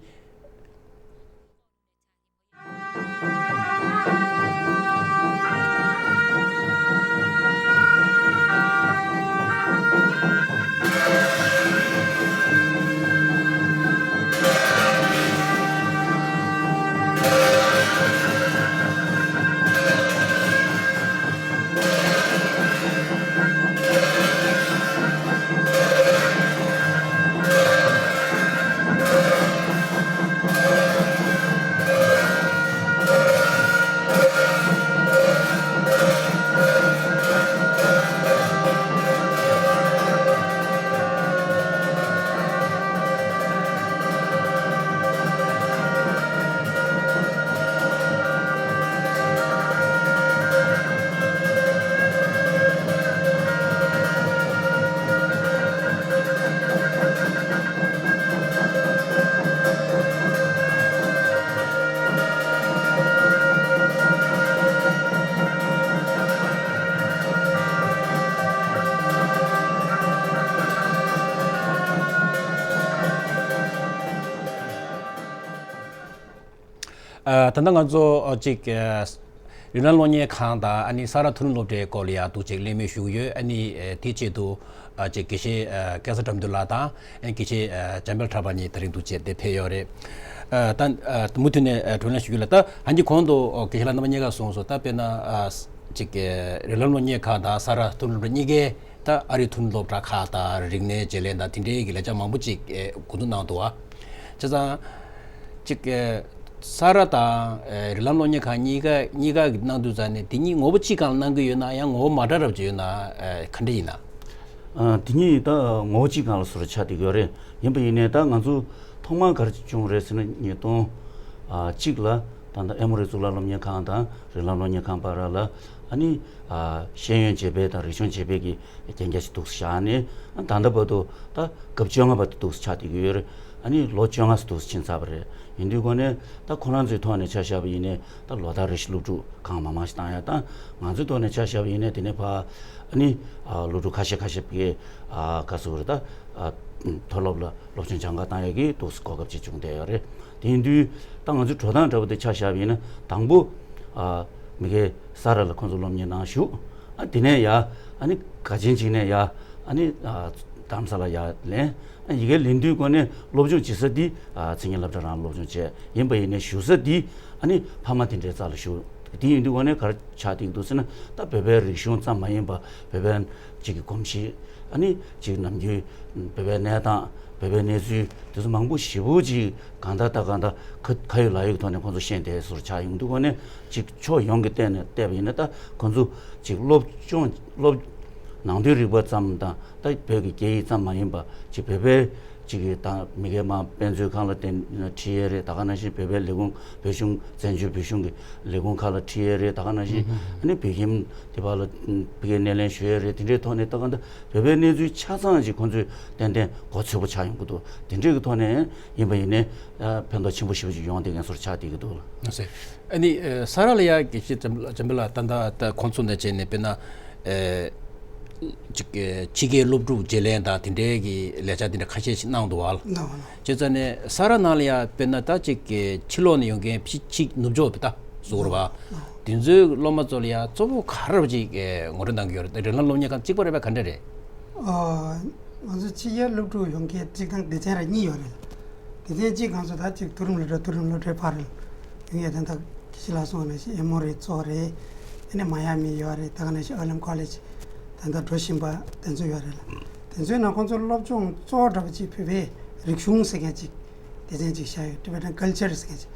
ཨ་ད་ལྟ་ང་ཚོ་ཨ་ཅིག་ཨ་རིགས་ལམ་སློབ་གཉེར་ཁང་དང་ཨ་ནི་ས་རཱ་མཐོ་རིམ་སློབ་གྲྭའི་སྐོར་ལ་ཡ་འདུག་ཅིག་གླེང་མོལ་ཞུ་གི་ཡོད། ཨ་ནི་ཨ་དེའི་ཆེད་དུ་ཨ་ཅིག་དགེ་བཤེས་ཨ་སྐལ་བཟང་དགྲ་འདུལ་ལགས་དང་ཨ་ནི་དགེ་བཤེས་ཨ་འཇམ་དཔལ་གྲགས་པ་གཉིས་ད་རིང་འདུག་ཅིག་དེ་ཕེབས་ཡོད་རེད། ཨ་ད་ཨ་མུ་མཐུད་ནས་ཨ་བགྲོ་གླེང་ཞུ་གི་ལ། ད་ཧན་གྱི་གོང་དུ་ཨོ་དགེ་བཤེས་ལགས་རྣམ་པ་གཉིས་ཀ་གསུངས་སོང་། ད་དཔེར་ན་ཨ་ཅིག་ཨ་རིགས་ལམ་སློབ་གཉེར་ཁང་དང་ས་རཱ་མཐོ་རིམ་སློབ་གྲྭ་གཉིས་ཀས་ད་ཨ་རིའི་མཐོ་རིམ་སློབ་གྲྭ་ཁག་དང་རིག་གནས་བརྗེ་ལེན་དང་དེ་འདྲའི་གི་ལས་འཆར་མང་པོ་ཅིག་ཨེ་འགོ་འཛུགས་གནང་འདུག་བ། བྱས་ཙང་ཅིག་ཨེ་ས་རཱ་དང་ཨེ་རིགས་ལམ་སློབ་གཉེར་ཁང་གཉིས་ཀ་གཉིས་ཀ་གི་གནང་དུས་ཙང་ནས་དེ་གཉིས་ངོ་བོ་གཅིག་སྒང་ལ་གནང་གི་ཡོད་ན། ཡང་ངོ་བོ་མ་འདྲ་རབ་ཅིག་ཡོད་ན་ཨེ་ག་འདྲ་ཡིན་ན། ཨ་དེ་གཉིས་ད་ངོ་བོ་གཅིག་སྒང་ལ་བཟོ་འདྲ་ཆགས་བསྡད་ཀྱི་ཡོད་རེད། ཡིན་པ་ཡིན་ནའི་ད་ང་ཚོ་ཐོག་མར་ག་རེ་བྱུང་རེད་ཟེར་ན། ཉིས་སྟོང་ཨ་གཅིག་ལ་ད་ལྟ་ཨེ་མོ་རི་གཙུག་ལག་སློབ་གཉེར་ཁང་དང་རིགས་ལམ་སློབ་གཉེར་ཁང་བར་ལ་ཨ་ནི་ཨ་ཤེས་ཡོན་བརྗེ་སྤེལ་དང་རིག་གཞུང་བརྗེ་སྤེལ་གྱི་གན་རྒྱ་ཞིག་འདུག་སེ་བཞག་ནས། ཨ་ད་ལྟ་བར་དུ་ད་སྐབས་བཅོ་ལྔ་བར་དུ་འདུག་སེ་ཆགས་བསྡད་ཀྱི་ཡོད་རེད། ཨ་ནི་ལོ་བཅོ་ལྔ་ཙམ་འདུག་སེ་ཕྱིན་ཚར་བ་རེད། ཡིན་དུས་གོང་ནས་ད་ཁོ་རང་ཚོའི་ཐོག་ནས་ཆ་བཞག་པ་ཡིན་ནའི་ད་ལོ་ལྟར་རེ་བཞིན་སློབ་ཕྲུག་གང་མང་མང་ཞིག་བཏང་ཡ་དང་། ང་ཚོའི་ཐོག་ནས་ཆ་བཞག་པ་ཡིན་ནའི་དེ་ནས་ཕར་ཨ་ནི་ཨ་སློབ་ཕྲུག་ཁ་ཤས་ཁ་ཤས་ཀྱིས་ཨ་ག་ཟེར་དགོས་རེད། ད་ཨ་མཐོ་སློབ་ལ་སློབ་སྦྱོང་སྦྱང་ག་བཏང་ཡ་གི་འདུག་སེ་གོ་སྐབས་ཅིག་བྱུང་བསྡད་ཡོད་རེད། དེ་ཡིན་དུས་ད་ང་ཚོའི་འགྲོ་སྟངས་འདྲ་པོ་དེ་ཆ་བཞག་པ་ཡིན་ན། དང་པོ་ཨ་མ་གི་ས་རཱ་ལ་ཁོང་ཚོ་སློབ་གཉེར་གནང་བཞུགས། ཨ་དེ་ནས་ཡ་ཨ་ནི་ག་ཆེན་ཅིག་ནས་ཡ་ཨ་ནི་ཨ་རྡ་རམ་ས་ལ་ཡར་ལེན། ཨ་ཡི་གེ་ལེན་དུས་གོང་ནས་སློབ་སྦྱོང་བྱེད་ས་འདི་ཨ་མཚན་ཉིད་སློབ་གྲྭ་རང་སློབ་སྦྱོང་བྱས། ཡིན་པ་ཡིན་ནའི་བཞུགས་ས་འདི་ཨ་ནི་ཕ་མ་དེ་འདྲའི་རྩ་ལ་བཞུགས། དེ་ཡིན་དུས་གོང་ནས་ག་རེ་ཆགས་བསྡད་འདུག་ཟེར་ན། ད་བོད་པའི་རིག་གཞུང་ཙམ་མ་ཡིན་པ། བོད་པའི་ཅིག་གི་གོམས་གཤིས། ཨ་ནི་ཅིག་ནམ་རྒྱུན་བོད་པའི་གནས་སྟངས། བོད་པའི་གནས་ཚུལ་དེ་ཚོ་མང་པོ་ཞེ་པོ་ཅིག་གང་ལྟར་ད་གང་ལྟར་ཁ་ཁ་ཡོད་ལག་ཡོད་ཀྱི་ཐོག་ནས་ཁོང་ཚོ་ཤེས་བསྡད་བཟོ་འདྲ་ཆགས་ཡོང་དུས་སྒོ་ནས་ཅིག་ཕྱོགས་ཡོངས་ཀྱི་སྟེང་ནས་བལྟས་པ་ཡིན་ན། ད་ཁོང་ཚོ་ཅིག་སློབ་སྦྱོང་སློབ་ནང་དོན་རིག་པ་ཙམ་དང་ད་བོད་ཀྱི་སྐད་ཡིག་ཙམ་མ་ཡིན་པ་ཅིག་བོད་པའི་ཅིག་གི་ད་མི་སྒེར་མ་དཔེ་མཛོད་ཁང་ལ་བརྟེན་ནས་ཁྲིད་ཡས་རེད། ད་ག་ནང་བཞིན་བོད་པའི་ལས་ཁུངས་བོད་གཞུང་བཙན་བྱོལ་བོད་གཞུང་གི་ལས་ཁུངས་ཁག་ལ་ཁྲིད་ཡས་རེད། ད་ག་ནང་བཞིན་ཨ་ནི་བོད་ཁྱིམ་དེ་བར་ལ་ཕ་གིའི་སྣེ་ལེན་ཞུ་ཡས་རེད། དེ་འདྲའི་ཐོག་ནས་ད་ག་འདི་བོད་པའི་གནས་ཚུལ་ཆ་ཚང་ཅིག་ཁོང་ཚོས་ཏན་ཏན་གོ་ཚོད་པོ་ཆགས་ཡོང་གི་འདུག་དེ་འདྲའི་གི་ཐོག་ནས་ཡིན་པ་ཡིན་ནའི་ཕན་ཐོགས་ཆེན་པོ་ཞེ་པོ་ཅིག་ཡོང་བསྡད་མཁན་བཟོ་འདྲ་ཆགས་བསྡད་ཀྱི་འདུག་ལ། ཨ་ནི་ས་ར་ལ་ཡ་དགེ་བཤེས་འཇམ་དཔལ་ལགས་ད་ལྟ་ད་ཁོང་ཚོ་ནས་བྱས་ནས་དཔེར་ན། ཅིག་ཕྱི་རྒྱལ་སློབ་ཕྲུག་བརྗེ་ལེན་དང་དེ་འདྲའི་གི་ལས་འཆར་དེ་འདྲ་ཁ་ཤས་ཤིག་གནང་འདུག་བ། གནང་བ་གནང་། བྱས་ཙང་ནས་ས་ར་ནང་ལ་ཡ་དཔེར་ན་ད་ཅིག་ཕྱི་ལོགས་ནས་ཡོང་མཁན་ཕྱི་ཕྱི་ནུབ་ཕྱོགས་པ་ད་ཟུར་བ། དེ་ཚོའི་སློབ་མ་ཚོ་ལ་ཡ་གཙོ་བོ་ག་རེ་ཅིག་ངོ་སྤྲོད་གནང་གི་ཡོད་རེད། རིགས་ལམ་སློབ་གཉེར་ཁང་གཅིག་པ་རེད་པས་ག་འདྲ་རེད། ཨ། ང་ཚོ་ཕྱི་རྒྱལ་སློབ་ཕྲུག་ཡོང་མཁན་གཅིག་དང་སྡེ་ཚན་ར་གཉིས་ཡོད་རེད། སྡེ་ཚན་གཅིག་ང་ཚོ་ད་ཅིག་མཐོ་རིམ་སློབ་གྲྭ་མཐོ་རིམ་སློབ་གྲྭའི་བར་ཡོང་ཡས་དེ་འདྲ་དགེ་བཤེས་ལགས་གསུངས་ནང་བཞིན་ཨེ་མོ་རི་གཙོ་བོ་རེད། ཨ་ནི་མ་ཡ་མི་ཡོད་རེད། ད་ག་ནང་བཞིན་ཨར་ལེམ་ཀོ་ལེཇ་ད་ལྟ་འགྲོ་བཞིན་པ་དེ་ཚོ་ཡོད་རེད་ལ། དེ་ཚོའི་ནང་ཁོང་ཚོ་སློབ་སྦྱོང་གཙོ་བོ་འདྲ་པོ་ཅིག་བོད་པའི་རིག་གཞུང་ཟེར་མཁན་ཅིག་སྡེ་ཚན་ཅིག་བཞག་ཡོད། Tibetan Culture ཟེར་མཁན་ཅིག་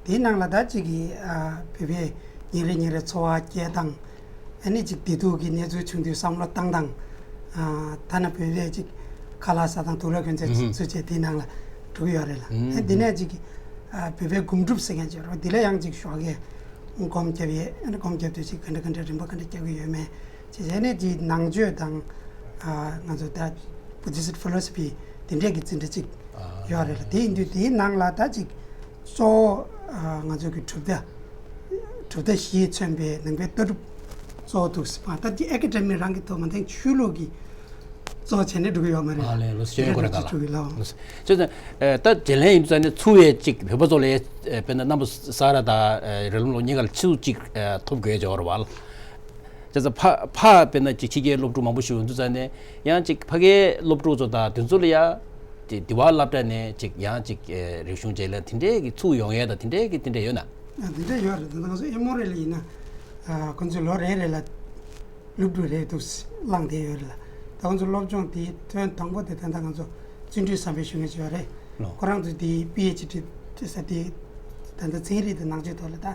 དེའི་ནང་ལ་ད་ཅིག་གི་ཨ་བོད་པའི་ཉིན་རེ་ཉིན་རེ་འཚོ་བ་སྐྱེལ་སྟངས། ཨ་ནི་ཅིག་བདེ་སྡུག་གི་གནས་ཚུལ་བྱུང་དུས་བསམ་བློ་བཏང་སྟངས། ཨ་ཐ་ན་བོད་པས་ཅིག་ཁ་ལག་ཟ་སྟངས་དུག་ལོག་གོན་ཚད་ཚུད་ཚད་དེའི་ནང་ལ་འགྲོ་གི་ཡོད་རེད་ལ། ཨ་འདི་ནས་ཅིག་ཨ་བོད་པའི་སྒོམ་སྒྲུབ་ཟེར་མཁན་ཅིག་ཡོད་རེད། འདི་ལ་ཡང་ཅིག་ཞོགས་ཀས་སྒོམ་རྒྱབ་ཡས། ཨ་ནི་སྒོམ་རྒྱབ་དུས་ཅིག་ག་འདྲ་ག་འདྲ་རིམ་པ་ག་འདྲ་རྒྱབ་ཀྱི་ཡོད་མེད་བྱས་བྱས་ནས་ཅིག་ནང་ཆོས་དང་ཨ་ང་ཚོ་ད་Buddhist philosophy དེ་འདྲས་ཀྱི་འཛིན་གྲྭ་ཅིག་ཡོད་རེད་ལ། དེ་ཡིན་དུས་དེའི་ནང་ལ་ད་ཅིག་གཙོ་བོ་ཨ་ང་ཚོ་གི་གྲུབ་མཐའ། གྲུབ་མཐའ་བཞིས་མཚོན་པའི་ནང་པའི་ལྟ་གྲུབ་གཙོ་བོ་འདུག་ཟེར་བ། ད་འདི་ཨེ་ཀ་ཌེ་མི་རང་གི་ཐོག་མ་དེང་ཆོས་ལུགས་ཀྱི་གཙོ་བོ་བྱས་ནས་འགྲོ་གི་ཡོད་མ་རེད། ཨ་ལས་ལོ་སྐྱོན་ཁོ་ར་ག་ལ་འགྲོ་གི་ལ། ལོ་སྐྱོན་ད་བརྗེ་ལེན་ཡིན་ཙང་ནས་ཚུར་བའི་ཅིག་བོད་པ་ཚོ་ལ་དཔེར་ན་རྣམ་པ་ས་ར་དང་རིགས་ལམ་སློབ་གཉིས་ཀ་ལ་ཆེད་དུ་ཅིག་ཐོབ་དགོས་ཀྱི་ཡོད་རེད་བ། བྱས་ཙང་ཕ་ཕ་དཔེར་ན་ཅིག་ཕྱི་རྒྱལ་སློབ་ཕྲུག་མང་པོ་ཞིག་ཡོང་དུས་ཙང་ནས་ཡང་ཅིག་ཕ་གིའི་སློབ་ཕྲུག་ཚོ་དང་དེ་ཚོ་ལ་ཡ་ཅིག་འདི་བ་སློབ་གྲྭ་ནས་ཅིག་ཡང་ཅིག་རིག་གཞུང་བརྗེ་ལེན་དེ་འདྲའི་གི་ཚུར་ཡོང་ཡས་དང་དེ་འདྲའི་གི་དེ་འདྲ་ཡོད་ན། ཨ་འདི་འདྲ་ཡོད་རེད། ད་ལྟ་ང་ཚོ་ཨེ་མོ་རི་ལ་ཡིན་ན་ཨ་ཁོང་ཚོས་ལོ་རེ་རེ་ལ་སློབ་ཕྲུག་རེ་འདུག་བླངས་བསྡད་ཡོད་རེད་ལ། ད་ཁོང་ཚོ་སློབ་སྦྱོང་དེའི་ཐོན་དང་པོ་དེ་ད་ལྟ་ང་ཚོ་བརྩོན་འགྲུས་བསམ་འཕེལ་ཞུ་མཁན་ཅིག་ཡོད་རེད། ལོ། ཁོ་རང་ཚོ་དེ་པི་ཨེཆ་ཌི་ཟེར་དེ་ད་ལྟ་ཚན་རིག་དང་ནང་ཆོས་ཐོག་ལ་ད་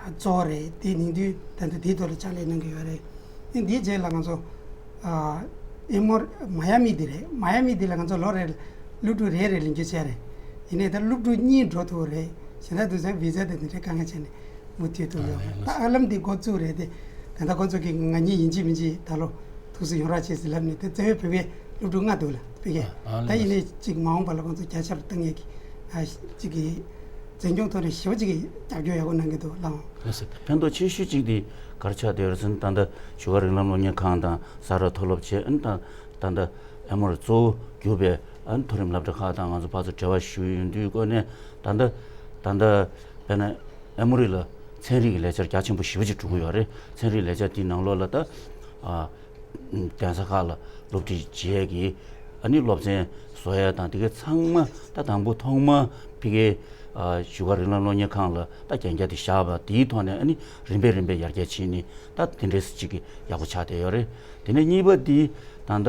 གཙོ་བོ་རེད། དེ་ནིང་དུས་ད་ལྟ་དེའི་ཐོག་ལ་ཕྱག་ལས་གནང་གི་ཡོད་རེད། ཨ་འདིའི་རྗེས་ལ་ང་ཚོ་ཨ་ཨེ་མོ་མ་ཡ་མི་འདི་རེད། མ་ཡ་མི་འདི་ལ་ང་ཚོ་ལོ་རེར་སློབ་ཕྲུག་རེ་རེ་ལེན་རྒྱུ་བྱས་རེད། ཡིན་ནའི་ད་སློབ་ཕྲུག་གཉིས་འགྲོ་ཐུབ་རེད། གཞན་དག་དུས་ཚོད་བི་ཛ་དེ་འདི་འདྲའི་དཀའ་ངལ་བྱས་ནས་མུ་མཐུད་དུ་ཡོད། ད་ཨ་ལམ་འདི་འགོ་བཙུགས་རེད་དེ། ད་ལྟ་ཁོ་ཚོ་གིས་ང་གཉིས་ཡིན་གཅིག་མིན་གཅིག་ད་ལོ་ཐུགས་སུ་ཡོང་རོགས་བྱེད་ཟེར་ལབ་ནས་དེ་རྩ་བའི་བོད་པའི་སློབ་ཕྲུག་ལྔ་འདུག་ལ་ཕ་གི། ཨ་ད་ཡིན་ནའི་གཅིག་མ་འོངས་པ་ལ་ཁོ་ཚོ་བརྒྱ་ཆ་ལ་བཏང་ཡས་ཀྱི་ཨ་གཅིག་གི་འཛིན་སྐྱོང་ཐོག་ནས་ཞེ་པོ་གཅིག་གི་རྒྱབ་སྐྱོར་ཡག་པོ་གནང་གི་འདུག་ལགས། ལགས་སོ། ཕན་ཐོགས་ཆེ་ཤོས་གཅིག་དེ་ག་རེ་ཆགས་བསྡད་ཡོད་རེད་ཟེར་ན། ད་ལྟ་བཞུགས་སྒར་རིགས་ལམ་སློབ་གཉེར་ཁང་དང་ས་ར་མཐོ་སློབ་བྱས། ཨ་ནི་ད་ད་ལྟ་ཨེ་མོ་རི་གཙོ་བོ་གྱུར་པའི་ཨ་ནི་མཐོ་རིམ་སློབ་གྲྭ་ཁག་དང་ང་ཚོ་ཕར་ཚུར་འབྲེལ་བ་ཞུ་ཡོང་དུས་སྒོ་ནས་ད་ལྟ་ད་ལྟ་དཔེར་ན་ཨེ་མོ་རི་ལ་ཚན་རིག་གི་ལས་འཆར་རྒྱ་ཆེན་པོ་ཞེ་པོ་ཅིག་འགྲོ་གི་ཡོད་རེད། ཚན་རིག་ལས་འཆར་དེའི་ནང་ལོགས་ལ་ད་ཨ། གདན་ས་ཁག་ལ་སློབ་ཁྲིད་བྱེད་ཡས་ཀྱི་ཨ་ནི་སློབ་ཚན་བཟོ་ཡས་དང་དེ་གའི་ཚང་མ་ད་དང་པོ་ཐོག་མ་ཕ་གིའི་ཨ་བཞུགས་སྒར་རིགས་ལམ་སློབ་གཉེར་ཁང་ལ་ད་གན་རྒྱ་དེ་བཞག་པ་དེའི་ཐོག་ནས་ཨ་ནི་རིམ་པས་རིམ་པས་ཡར་རྒྱས་ཕྱིན་ནས་ད་དེ་འདྲའི་ཅིག་གི་ཡག་པོ་ཆགས་བསྡད་ཡོད་རེད། དེ་ནས་གཉིས་པ་འདི་ད་ལྟ་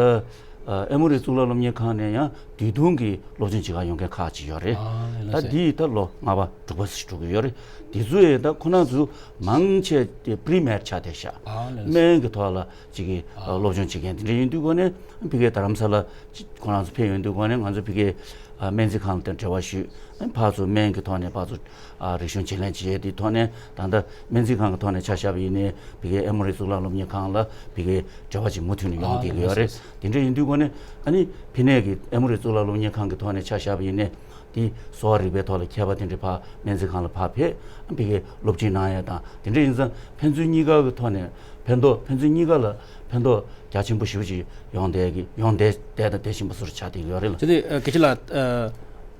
ཨ་ཨེ་མོ་རི་གཙུག་ལག་སློབ་གཉེར་ཁང་ནས་ཡང་དུས་ཐུང་གི་སློབ་སྦྱོང་བྱེད་གར་ཡོང་མཁན་ཁག་ཅིག་ཡོད་རེད། ཨ་ལགས་ད་སོ། འདི་ད་ལོ་ལྔ་པ་དྲུག་པ་ཞིག་འགྲོ་གི་ཡོད་རེད། འདི་ཚོ་ཡང་ད་ཁོ་རང་ཚོ་མང་ཆེ་དེ་པི་རི་མེ་རི་ཆགས་བསྡད་ཤག་ཨ་ལགས་སོ། སྨན་གྱི་ཐོག་ལ་ཅིག་གི་ཨ་སློབ་སྦྱོང་བྱེད་མཁན་དེ་འདྲ་ཡིན་དུས་སྒོ་ནས་ཕ་གིའི་རྡ་རམ་ས་ལ་ཅིག་ཁོ་རང་ཚོ་ཕེབས་ཡོང་དུས་སྒོ་ནས་ང་ཚོ་ཕ་གིའི་ཨ་སྨན་རྩིས་ཁང་དང་འབྲེལ་བ་ཞུས། ཕར་ཚུར་སྨན་གྱི་ཐོག་ནས་ཕར་ཚུར་ཨ་རིག་གཞུང་བརྗེ་ལེན་བྱེད་ཡས་དེའི་ཐོག་ནས་ད་ལྟ་སྨན་རྩིས་ཁང་གི་ཐོག་ནས་ཆ་བཞག་པ་ཡིན་ནའི་ཕ་གིའི་ཨེ་མོ་རི་གཙུག་ལག་སློབ་གཉེར་ཁང་ལ་ཕ་གིའི་འབྲེལ་བ་ཅིག་མུ་མཐུད་ནས་ཡོང་བསྡད་ཀྱི་ཡོད་རེད། དེ་འདྲ་ཡིན་དུས་སྒོ་ནས་ཨ་ནི་ཕ་ནས་ཀྱི་ཨེ་མོ་རི་གཙུག་ལག་སློབ་གཉེར་ཁང་གི་ཐོག་ནས་ཆ་བཞག་པ་ཡིན་ནའི། དེ་གསོ་བ་རིག་པའི་ཐོག་ལ་མཁས་པ་དེ་འདྲ་ཕར་སྨན་རྩིས་ཁང་ལ་ཕར་ཕེབས། ཕ་གིའི་སློབ་ཁྲིད་གནང་ཡས་དང་དེ་འདྲ་ཡིན་ཙང་ཕན་ཚུན་གཉིས་ཀ་གི་ཐོག་ནས་ཕན་ཐོགས་ཕན་ཚུན་གཉིས་ཀ་ལ་ཕན་ཐོགས་རྒྱ་ཆེན་པོ་ཞེ་པོ་ཅིག་ཡོང་བསྡད་ཀྱི་ཡོང་བསྡད་བསྡད་དང་བསྡད་བཞིན་པ་བཟོ་འདྲ་ཆགས་བསྡད་ཀྱི་ཡོད་རེད་ལ། བྱས་ཏེ་ཨ་སྐད་ཆ་ལ་ཨ་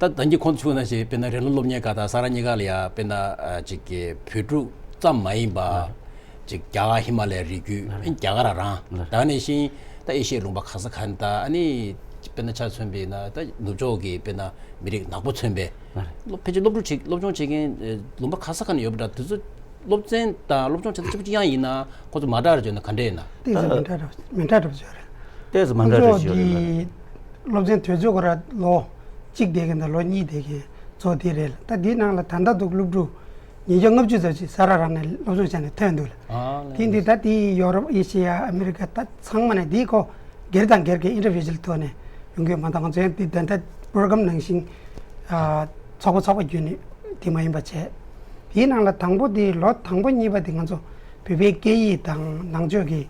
ད་ད་གིན་ཁོང་ཚོས་ན་ཞེས་དཔེར་ན་རིགས་ལམ་སློབ་གཉེར་ཁང་དང་ས་ར་གཉིས་ཀ་ལ་ཡ་དཔེར་ན་ཨ་ཅིག་གི་བོད་ཕྲུག་ཙམ་མ་ཡིན་པ། ཅིག་རྒྱ་གར་ཧི་མ་ལ་ཡའི་རི་རྒྱུད་ཨ་རྒྱ་གར་རང་ད་ག་ནང་བཞིན་ད་ཨེ་ཤི་ཡའི་ལུང་པ་ག་ས་ག་ནས་ད་ཨ་ནི་དཔེར་ན་ཆ་མཚོན་པས་ན་ད་ནུབ་ཕྱོགས་ཀྱི་དཔེར་ན་མི་རིགས་ནག་པོ་མཚོན་པའི་སློབ་ཕལ་ཆེར་སློབ་ཕྲུག་ཅིག་སློབ་སྦྱོང་བྱེད་མཁན་ལུང་པ་ག་ས་ག་ནས་ཡོད་པ་འདྲ། དེ་ཚོ་སློབ་ཚན་དང་སློབ་སྦྱོང་བྱེད་སྟངས་གཅིག་པ་གཅིག་རྐྱང་ཡིན་ན་ཁོ་ཚོ་མ་འདྲ་ར་བརྗོད་ན་ག་འདྲ་ཡིན་ན། ཏོག་ཙམ་མི་འདྲ་འདྲ་མི་འདྲ་འདྲ་བརྗོད་རེད། ཏོག་ཙམ་མ་འདྲ་འདྲ་བརྗོད་རེད་ལ། སློབ་ཚན་དུས་ཚོད་ཁོ་ར་ལོ་གཅིག་བསྡད་མཁན་དང་ལོ་གཉིས་བསྡད་མཁན་ཚོ་དེ་རེད་ལ། ད་དེའི་ནང་ལ་ད་ལྟ་འདུག་སློབ་ཕྲུག་ཉིས་བརྒྱ་ལྔ་བཅུ་ཙམ་ཅིག་ས་ར་རང་ནས་སློབ་སྦྱོང་བྱས་ནས་ཐོན་འདུག་ལ། ཨ་ལས། དེ་འདི་ད་དེ་ཡོ་རོབ་ཨེ་ཤི་ཡ་ཨ་མི་རི་ཀ་ད་ཚང་མ་ནས་དེ་ཁོ་སྒེར་དང་སྒེར་གྱི་ཨིན་ཊར་བི་ཇུ་ཨལ་ཐོག་ནས་ཡོང་གི་ཡོད་མ་གཏོགས། ང་ཚོ་ཡང་དེ་ད་ལྟ་པོ་རོ་གྷ་རམ་ནང་བཞིན་ཨ་ཚོགས་པ་ཚོགས་པ་བརྒྱུད་ནས་དེ་མ་ཡིན་པ་བྱས། དེའི་ནང་ལ་དང་པོ་དེ་ལོ་དང་པོ་གཉིས་པ་དེ་ང་ཚོ་བོད་པའི་སྐད་ཡིག་དང་ནང་ཆོས་ཀྱི་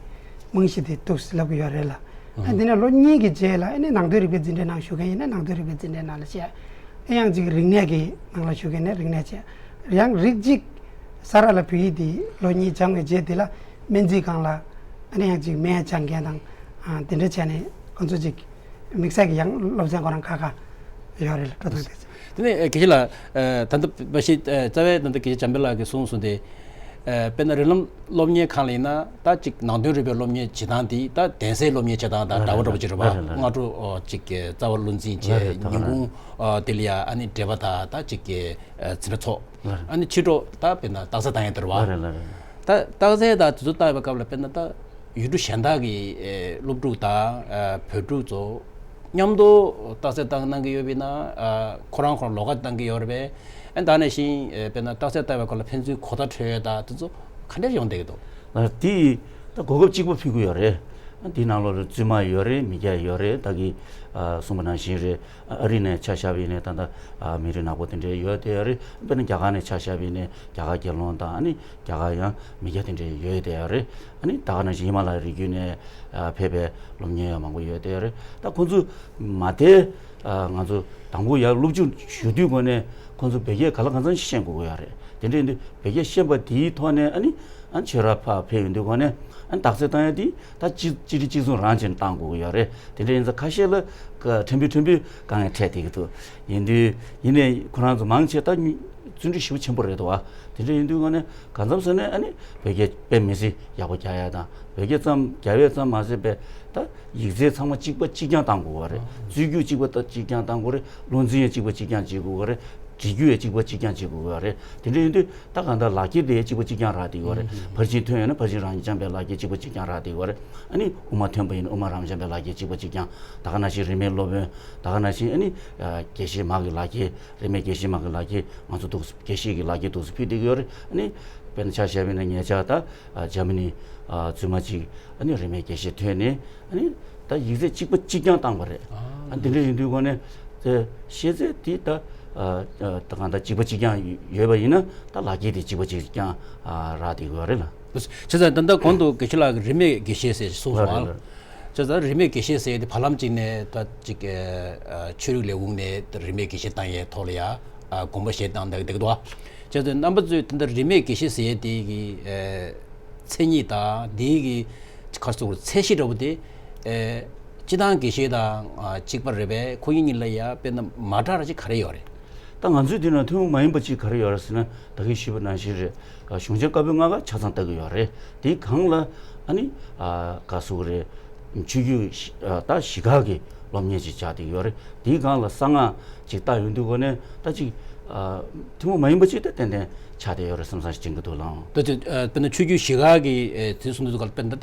རྨང་གཞི་དེ་འདུག་སེ་ལབ་ཀྱི་ཡོད་རེད་ལ། ཨ་དེ་ནས་ལོ་གཉིས་ཀྱི་རྗེས་ལ་ཨ་ནི་ནང་དོན་རིག་པའི་འཛིན་གྲྭའི་ནང་ཞུགས་མཁན་ཡིན་ན་ནང་དོན་རིག་པའི་འཛིན་གྲྭའི་ནང་ལ་བྱས། ཨ་ཡང་ཅིག་རིག་གནས་ཀྱི་ནང་ལ་ཞུགས་མཁན་ནི་རིག་གནས་བྱས། ཡང་རིགས་གཅིག་ས་ར་ལ་བོད་ཡིག་དེ་ལོ་གཉིས་སྦྱངས་པའི་རྗེས་དེ་ལ་སྨན་རྩིས་ཁང་ལ་ཨ་ནི་ཡང་ཅིག་སྨན་སྦྱང་མཁན་དང་ཨ་དེ་འདྲ་བྱས་ནས་ཁོང་ཚོ་ཅིག་དམིགས་བསལ་གྱི་ཡང་སློབ་ཚན་ཁོ་རང་ཁག་ཁག་ཡོད་རེད་ལ། སྤྲོ་སྟངས་དེ་ཚོ། དེ་ནས་ཨ་དགེ་བཤེས་ལགས། ཨ་ད་ལྟ་མ་གཞི་ཨ་རྩ་བའི་ད་ལྟ་དགེ་བཤེས་འཇམ་དཔལ་ལགས་ཀྱིས་གསུངས་སོང་སྟེ། ཨ་དཔེར་ན་རིགས་ལམ་སློབ་གཉེར་ཁང་ལ་ཡིན་ན་ད་ཅིག་ནང་དོན་རིག་པའི་སློབ་གཉེར་བྱེད་སྟངས་དེ་ད་གདན་སའི་སློབ་གཉེར་བྱེད་སྟངས་དང་འདྲ་བོ་འདྲ་བོ་ཅིག་རེད་པ། ལགས་རེད། ལགས་རེད། སྔ་དྲོ་ཨོ་ཅིག་གི་རྩ་བ་བློ་འཛིན་བྱས། ལགས་རེད། ད་ག་ཉིན་གུང་ཨ་དེ་ལ་ཡ་ཨ་ནི་འགྲེལ་པ་དང་ད་ཅིག་གི་ཨ་འཛིན་གྲྭ་ཚོགས། ལགས་རེད། ཨ་ནི་ཕྱི་དྲོ་ད་དཔེར་ན་རྟགས་གསལ་བཏང་ཡས་དེ་རེད་པ། ལགས་རེད། ལགས་རེད། ད་རྟགས་གསལ་དང་དེ་ཚོ་བཏང་ཡས་པའི་སྐབས་ལ་དཔེར་ན་ད་ཡུལ་གྲུ་གཞན་དག་གི་ཨེ་སློབ་ཕྲུག་དང་ཨ་བོད་ཕྲུག་ཚོ་མཉམ་དུ་རྟགས་གསལ་བཏང་གནང་གི་ཡོད་པ་ཡིན་ན། ཨ་ཁོ་རང་ཁོ་རང་ལོགས་ཀ་བཏང་གི་ཡོད་རེད་པས། ཨ་ད་ནང་བཞིན་ཨེ་དཔེར་ན་རྟགས་གསལ་བཏང་བའི་སྐབས་ལ་ཕན་ཚུན་གོ་བརྡ་འཕྲོད་ཡས་དང་དེ་ཚོ་ག་འདྲས་ཡོང་བསྡད་ཀྱི་འདུག་ཨ་དེ་ད་གོ་སྐབས་གཅིག་པ་ཕུལ་གྱི་ཡོད་རེད། ཨ་དེའི་ནང་ལོགས་ལ་བཙུན་མ་ཡོད་རེད། མི་སྐྱ་ཡོད་རེད། ད་གི་ཨ་གསུངས་པ་ནང་བཞིན་རེད། ཨ་རི་ནས་ཆ་བཞག་པ་ཡིན་ནའི་ད་ལྟ་ཨ་མི་རིགས་ནག་པོ་དེ་འདྲས་ཡོད་བསྡད་ཡོད་རེད། དཔེར་ན་རྒྱ་གར་ནས་ཆ་བཞག་པ་ཡིན་ནའི་རྒྱ་གར་རྒྱལ་ཡོངས་དང་ཨ་ནི་རྒྱ་གར་ཡང་མི་སྐྱ་དེ་འདྲས་ཡོད་བསྡད་ཡོད་རེད། ཨ་ནི་ད་ག་ནང་བཞིན་ཧི་མ་ལ་ཡའི་རི་རྒྱུད་ནས་ཨ་ཕེབས་པའི་སློབ་གཉེར་ཡང་མང་པོ་ཡོད་བསྡད་ཡོད་རེད། ད་ཁོང་ཚོ་མ་མཐའི་ཨ་ང་ཚོ་དང་པོ་ཡར་སློབ་ཕྲུག་ཞུགས་དུས་སྒང་ནས་ཁོང་ཚོ་བོད་སྐད་ག་ལ་གང་འཚམ་ཤེས་དགོས་ཀྱི་ཡོད་རེད། དེ་འདྲས་ཡིན་དུས་བོད་སྐད་ཤེས་པ་དེའི་ཐོག་ནས་ཨ་ནི་ཨ་ནི་ཁྱོད་རང་ཕར་ཕེབས་ཡོང་དུས་སྒང་ནས་ཨ་ནི་རྟགས་གསལ་བཏང་ཡས་དེ་ད་གཅིག་གཅིག་རེ་གཅིག་མཚུངས་རང་བྱས་ནས་བཏང་དགོས་ཀྱི་ཡོད་རེད། དེ་འདྲ་ཡིན་ཙང་ཁ་ཤས་ལ་ཁྲེན་པུའི་ཁྲེན་པུའི་དཀའ་ངལ་འཕྲད་བསྡད་ཀྱི་འདུག་ཡིན་དུས་ཡིན་ནའི་ཁོ་རང་ཚོ་མང་ཆེ་ད་བརྩོན་འགྲུས་ཞེ་པོ་ཆེན་པོ་རེད་འདུག་བ། དེ་འདྲ་ཡིན་དུས་སྒང་ནས་གང་འཚམ་ཟེར་ནས་ཨ་ནི་བོད་སྐད་དཔེ་མི་སྲིད་ཡག་པོ་རྒྱག་ཡ་དང་། བོད་སྐད་ཙམ་རྒྱབ་ཡས་ཙམ་མ་ཟད་པའི་ད་ཡིག་ཚད་ཚང་མ་གཅིག་པ་གཅིག་རྐྱང་བཏང་དགོས་པ་རེད། རྩོད་རྒྱུགས་གཅིག་པ་ད་གཅིག་རྐྱང་བཏང་དགོས་རེད། བློ་འཛིན་ཡང་གཅིག་པ་གཅིག་རྐྱང་བྱེད་དགོས་པ་རེད། འབྲི་རྒྱུ་ཡང་གཅིག་པ་གཅིག་རྐྱང་བྱེད་དགོས་པ་རེད། དེ་འདྲ་ཡིན་དུས་ད་གང་ལྟར་ལག་འཁྱེར་དེ་གཅིག་པ་གཅིག་རྐྱང་རག་བསྡད་ཡོད་རེད། ཕར་ཕྱིན་ཐོན་ཡོད་ན་ཕར་ཕྱིན་རང་རྐྱང་པའི་ལག་འཁྱེར་གཅིག་པ་གཅིག་རྐྱང་རག་བསྡད་ཡོད་རེད། ཨ་ནི་དབུ་མ་ཐོན་པ་ཡིན་ན་དབུ་མ་རང་རྐྱང་པའི་ལག་འཁྱེར་གཅིག་པ་གཅིག་རྐྱང་། ད་ག་ནང་བཞིན་རིས་མེད་སློབ་དཔོན། ད་ག་ནང་བཞིན་ཨ་ནི་དགེ་བཤེས་མ་གི་ལག་འཁྱེར། རིས་མེད་དགེ་བཤེས་མ་གི་ལག་འཁྱེར། ང་ཚོ་འདུག་དགེ་བཤེས་ཀྱི་ལག་འཁྱེར་འདུག་སེ་ཕུལ་བསྡད་ཀྱི་ཡོད་རེད། ཨ་ནི་དཔེར་ན་ཆ་བཞག་པ་ཡིན་ན་ཉེ་ཆར་ད་ཨ་འཇར་མ་ནི་ཨ་བཙུན་མ་གཅིག་ཨ་ནི་རིས་མེད་དགེ་བཤེས་ཐོན་ནས་ཨ་ནི་ད་ཡིག་ཚད་གཅིག་པ་གཅིག་རྐྱང་བཏང་བ་རེད། ཨ་འདི་འདྲ་ཡིན་དུས་སྒང་ནས་དེ་ཤེས་ཚད་དེ་ད་ཨ་ཨ་ད་གང་ལྟར་གཅིག་པ་གཅིག་རྐྱང་ཡོད་པ་ཡིན་ན་ད་ལག་འཁྱེར་དེ་གཅིག་པ་གཅིག་རྐྱང་ཨ་རག་བསྡད་ཀྱི་ཡོད་རེད་ལ། བྱས་ཙང་ད་ལྟ་གོང་དུ་དགེ་བཤེས་ལགས་ཀྱིས་རིས་མེད་དགེ་བཤེས་ཟེར་གསུངས་སོང་ཨ། ལགས་རེད། ལགས་རེད། བྱས་ཙང་རིས་མེད་དགེ་བཤེས་ཟེར་དེ་བར་ལམ་གཅིག་ནས་ད་ཅིག་ཨ་ཆོས་རིག་ལས་ཁུངས་ནས་རིས་མེད་དགེ་བཤེས་བཏང་ཡས་ཐོག་ལ་ཡ་ཨ་དགོངས་པ་བཞེས་བཏང་བསྡད་ཀྱི་འདུག་བ། བྱས་ཙང་རྣམ་པ་ཚོས་ད་ལྟ་རིས་མེད་དགེ་བཤེས་ཟེར་ཡས་དེ་གི་ཨ་མཚན་ཉིད་དང་དེ་གི་ག་རེ་ཟེར་དགོས་རེད། ཚད་གཞི་འདྲ་བོ་དེ་ཨ་སྤྱིར་བཏང་དགེ་བཤེས་དང་ཨ་གཅིག་པ་རེད་པས། ཁོ་གཉིས་གཉིས་ལ་ཡ་དཔེར་ན་མ་འདྲ་བ་ཅིག་ག་རེ་ཡོད་རེད། ད་ང་ཚོའི་འདི་ན་ཐུན་མོང་མ་ཡིན་པ་ཅིག་ག་རེ་ཡོད་རེད་ཟེར་ན། ད་གིན་ཞུས་པ་ནང་བཞིན་རེད། ཨ་གཞུང་ཆེན་བཀའ་པོད་ལྔ་ཀ་ཆ་ཚང་ལྟ་གི་ཡོད་རེད། དེའི་སྒང་ལ་ཨ་ནི་ཨ་ག་རེ་ཟེར་དགོས་རེད། ཆོས་བརྒྱུད་བཞི་ཨ་ད་བཞི་ཀ་གི་སློབ་གཉེར་ཅིག་ཆགས་བསྡད་ཡོད་རེད། དེའི་སྒང་ལ་གསང་སྔགས་ཅིག་བལྟ་ཡོང་དུས་སྒང་ནས་ད་ཅིག་ཨ་ཐུན་མོང་མ་ཡིན་པ་ཅིག་ད་ཏན་ཏན་ཆགས་བསྡད་ཡོད་རེད་བསམ་བསམ་ཞིག་དྲན་གྱི་འདུག་ལགས། ད་ཅིག་ཨ་དཔེར་ན་ཆོས་བརྒྱུད་བཞི་ཀ་གི་ཨེ་དེ་གསུང་དུས་སུ་ག་ལ་དཔེར་ན་ད་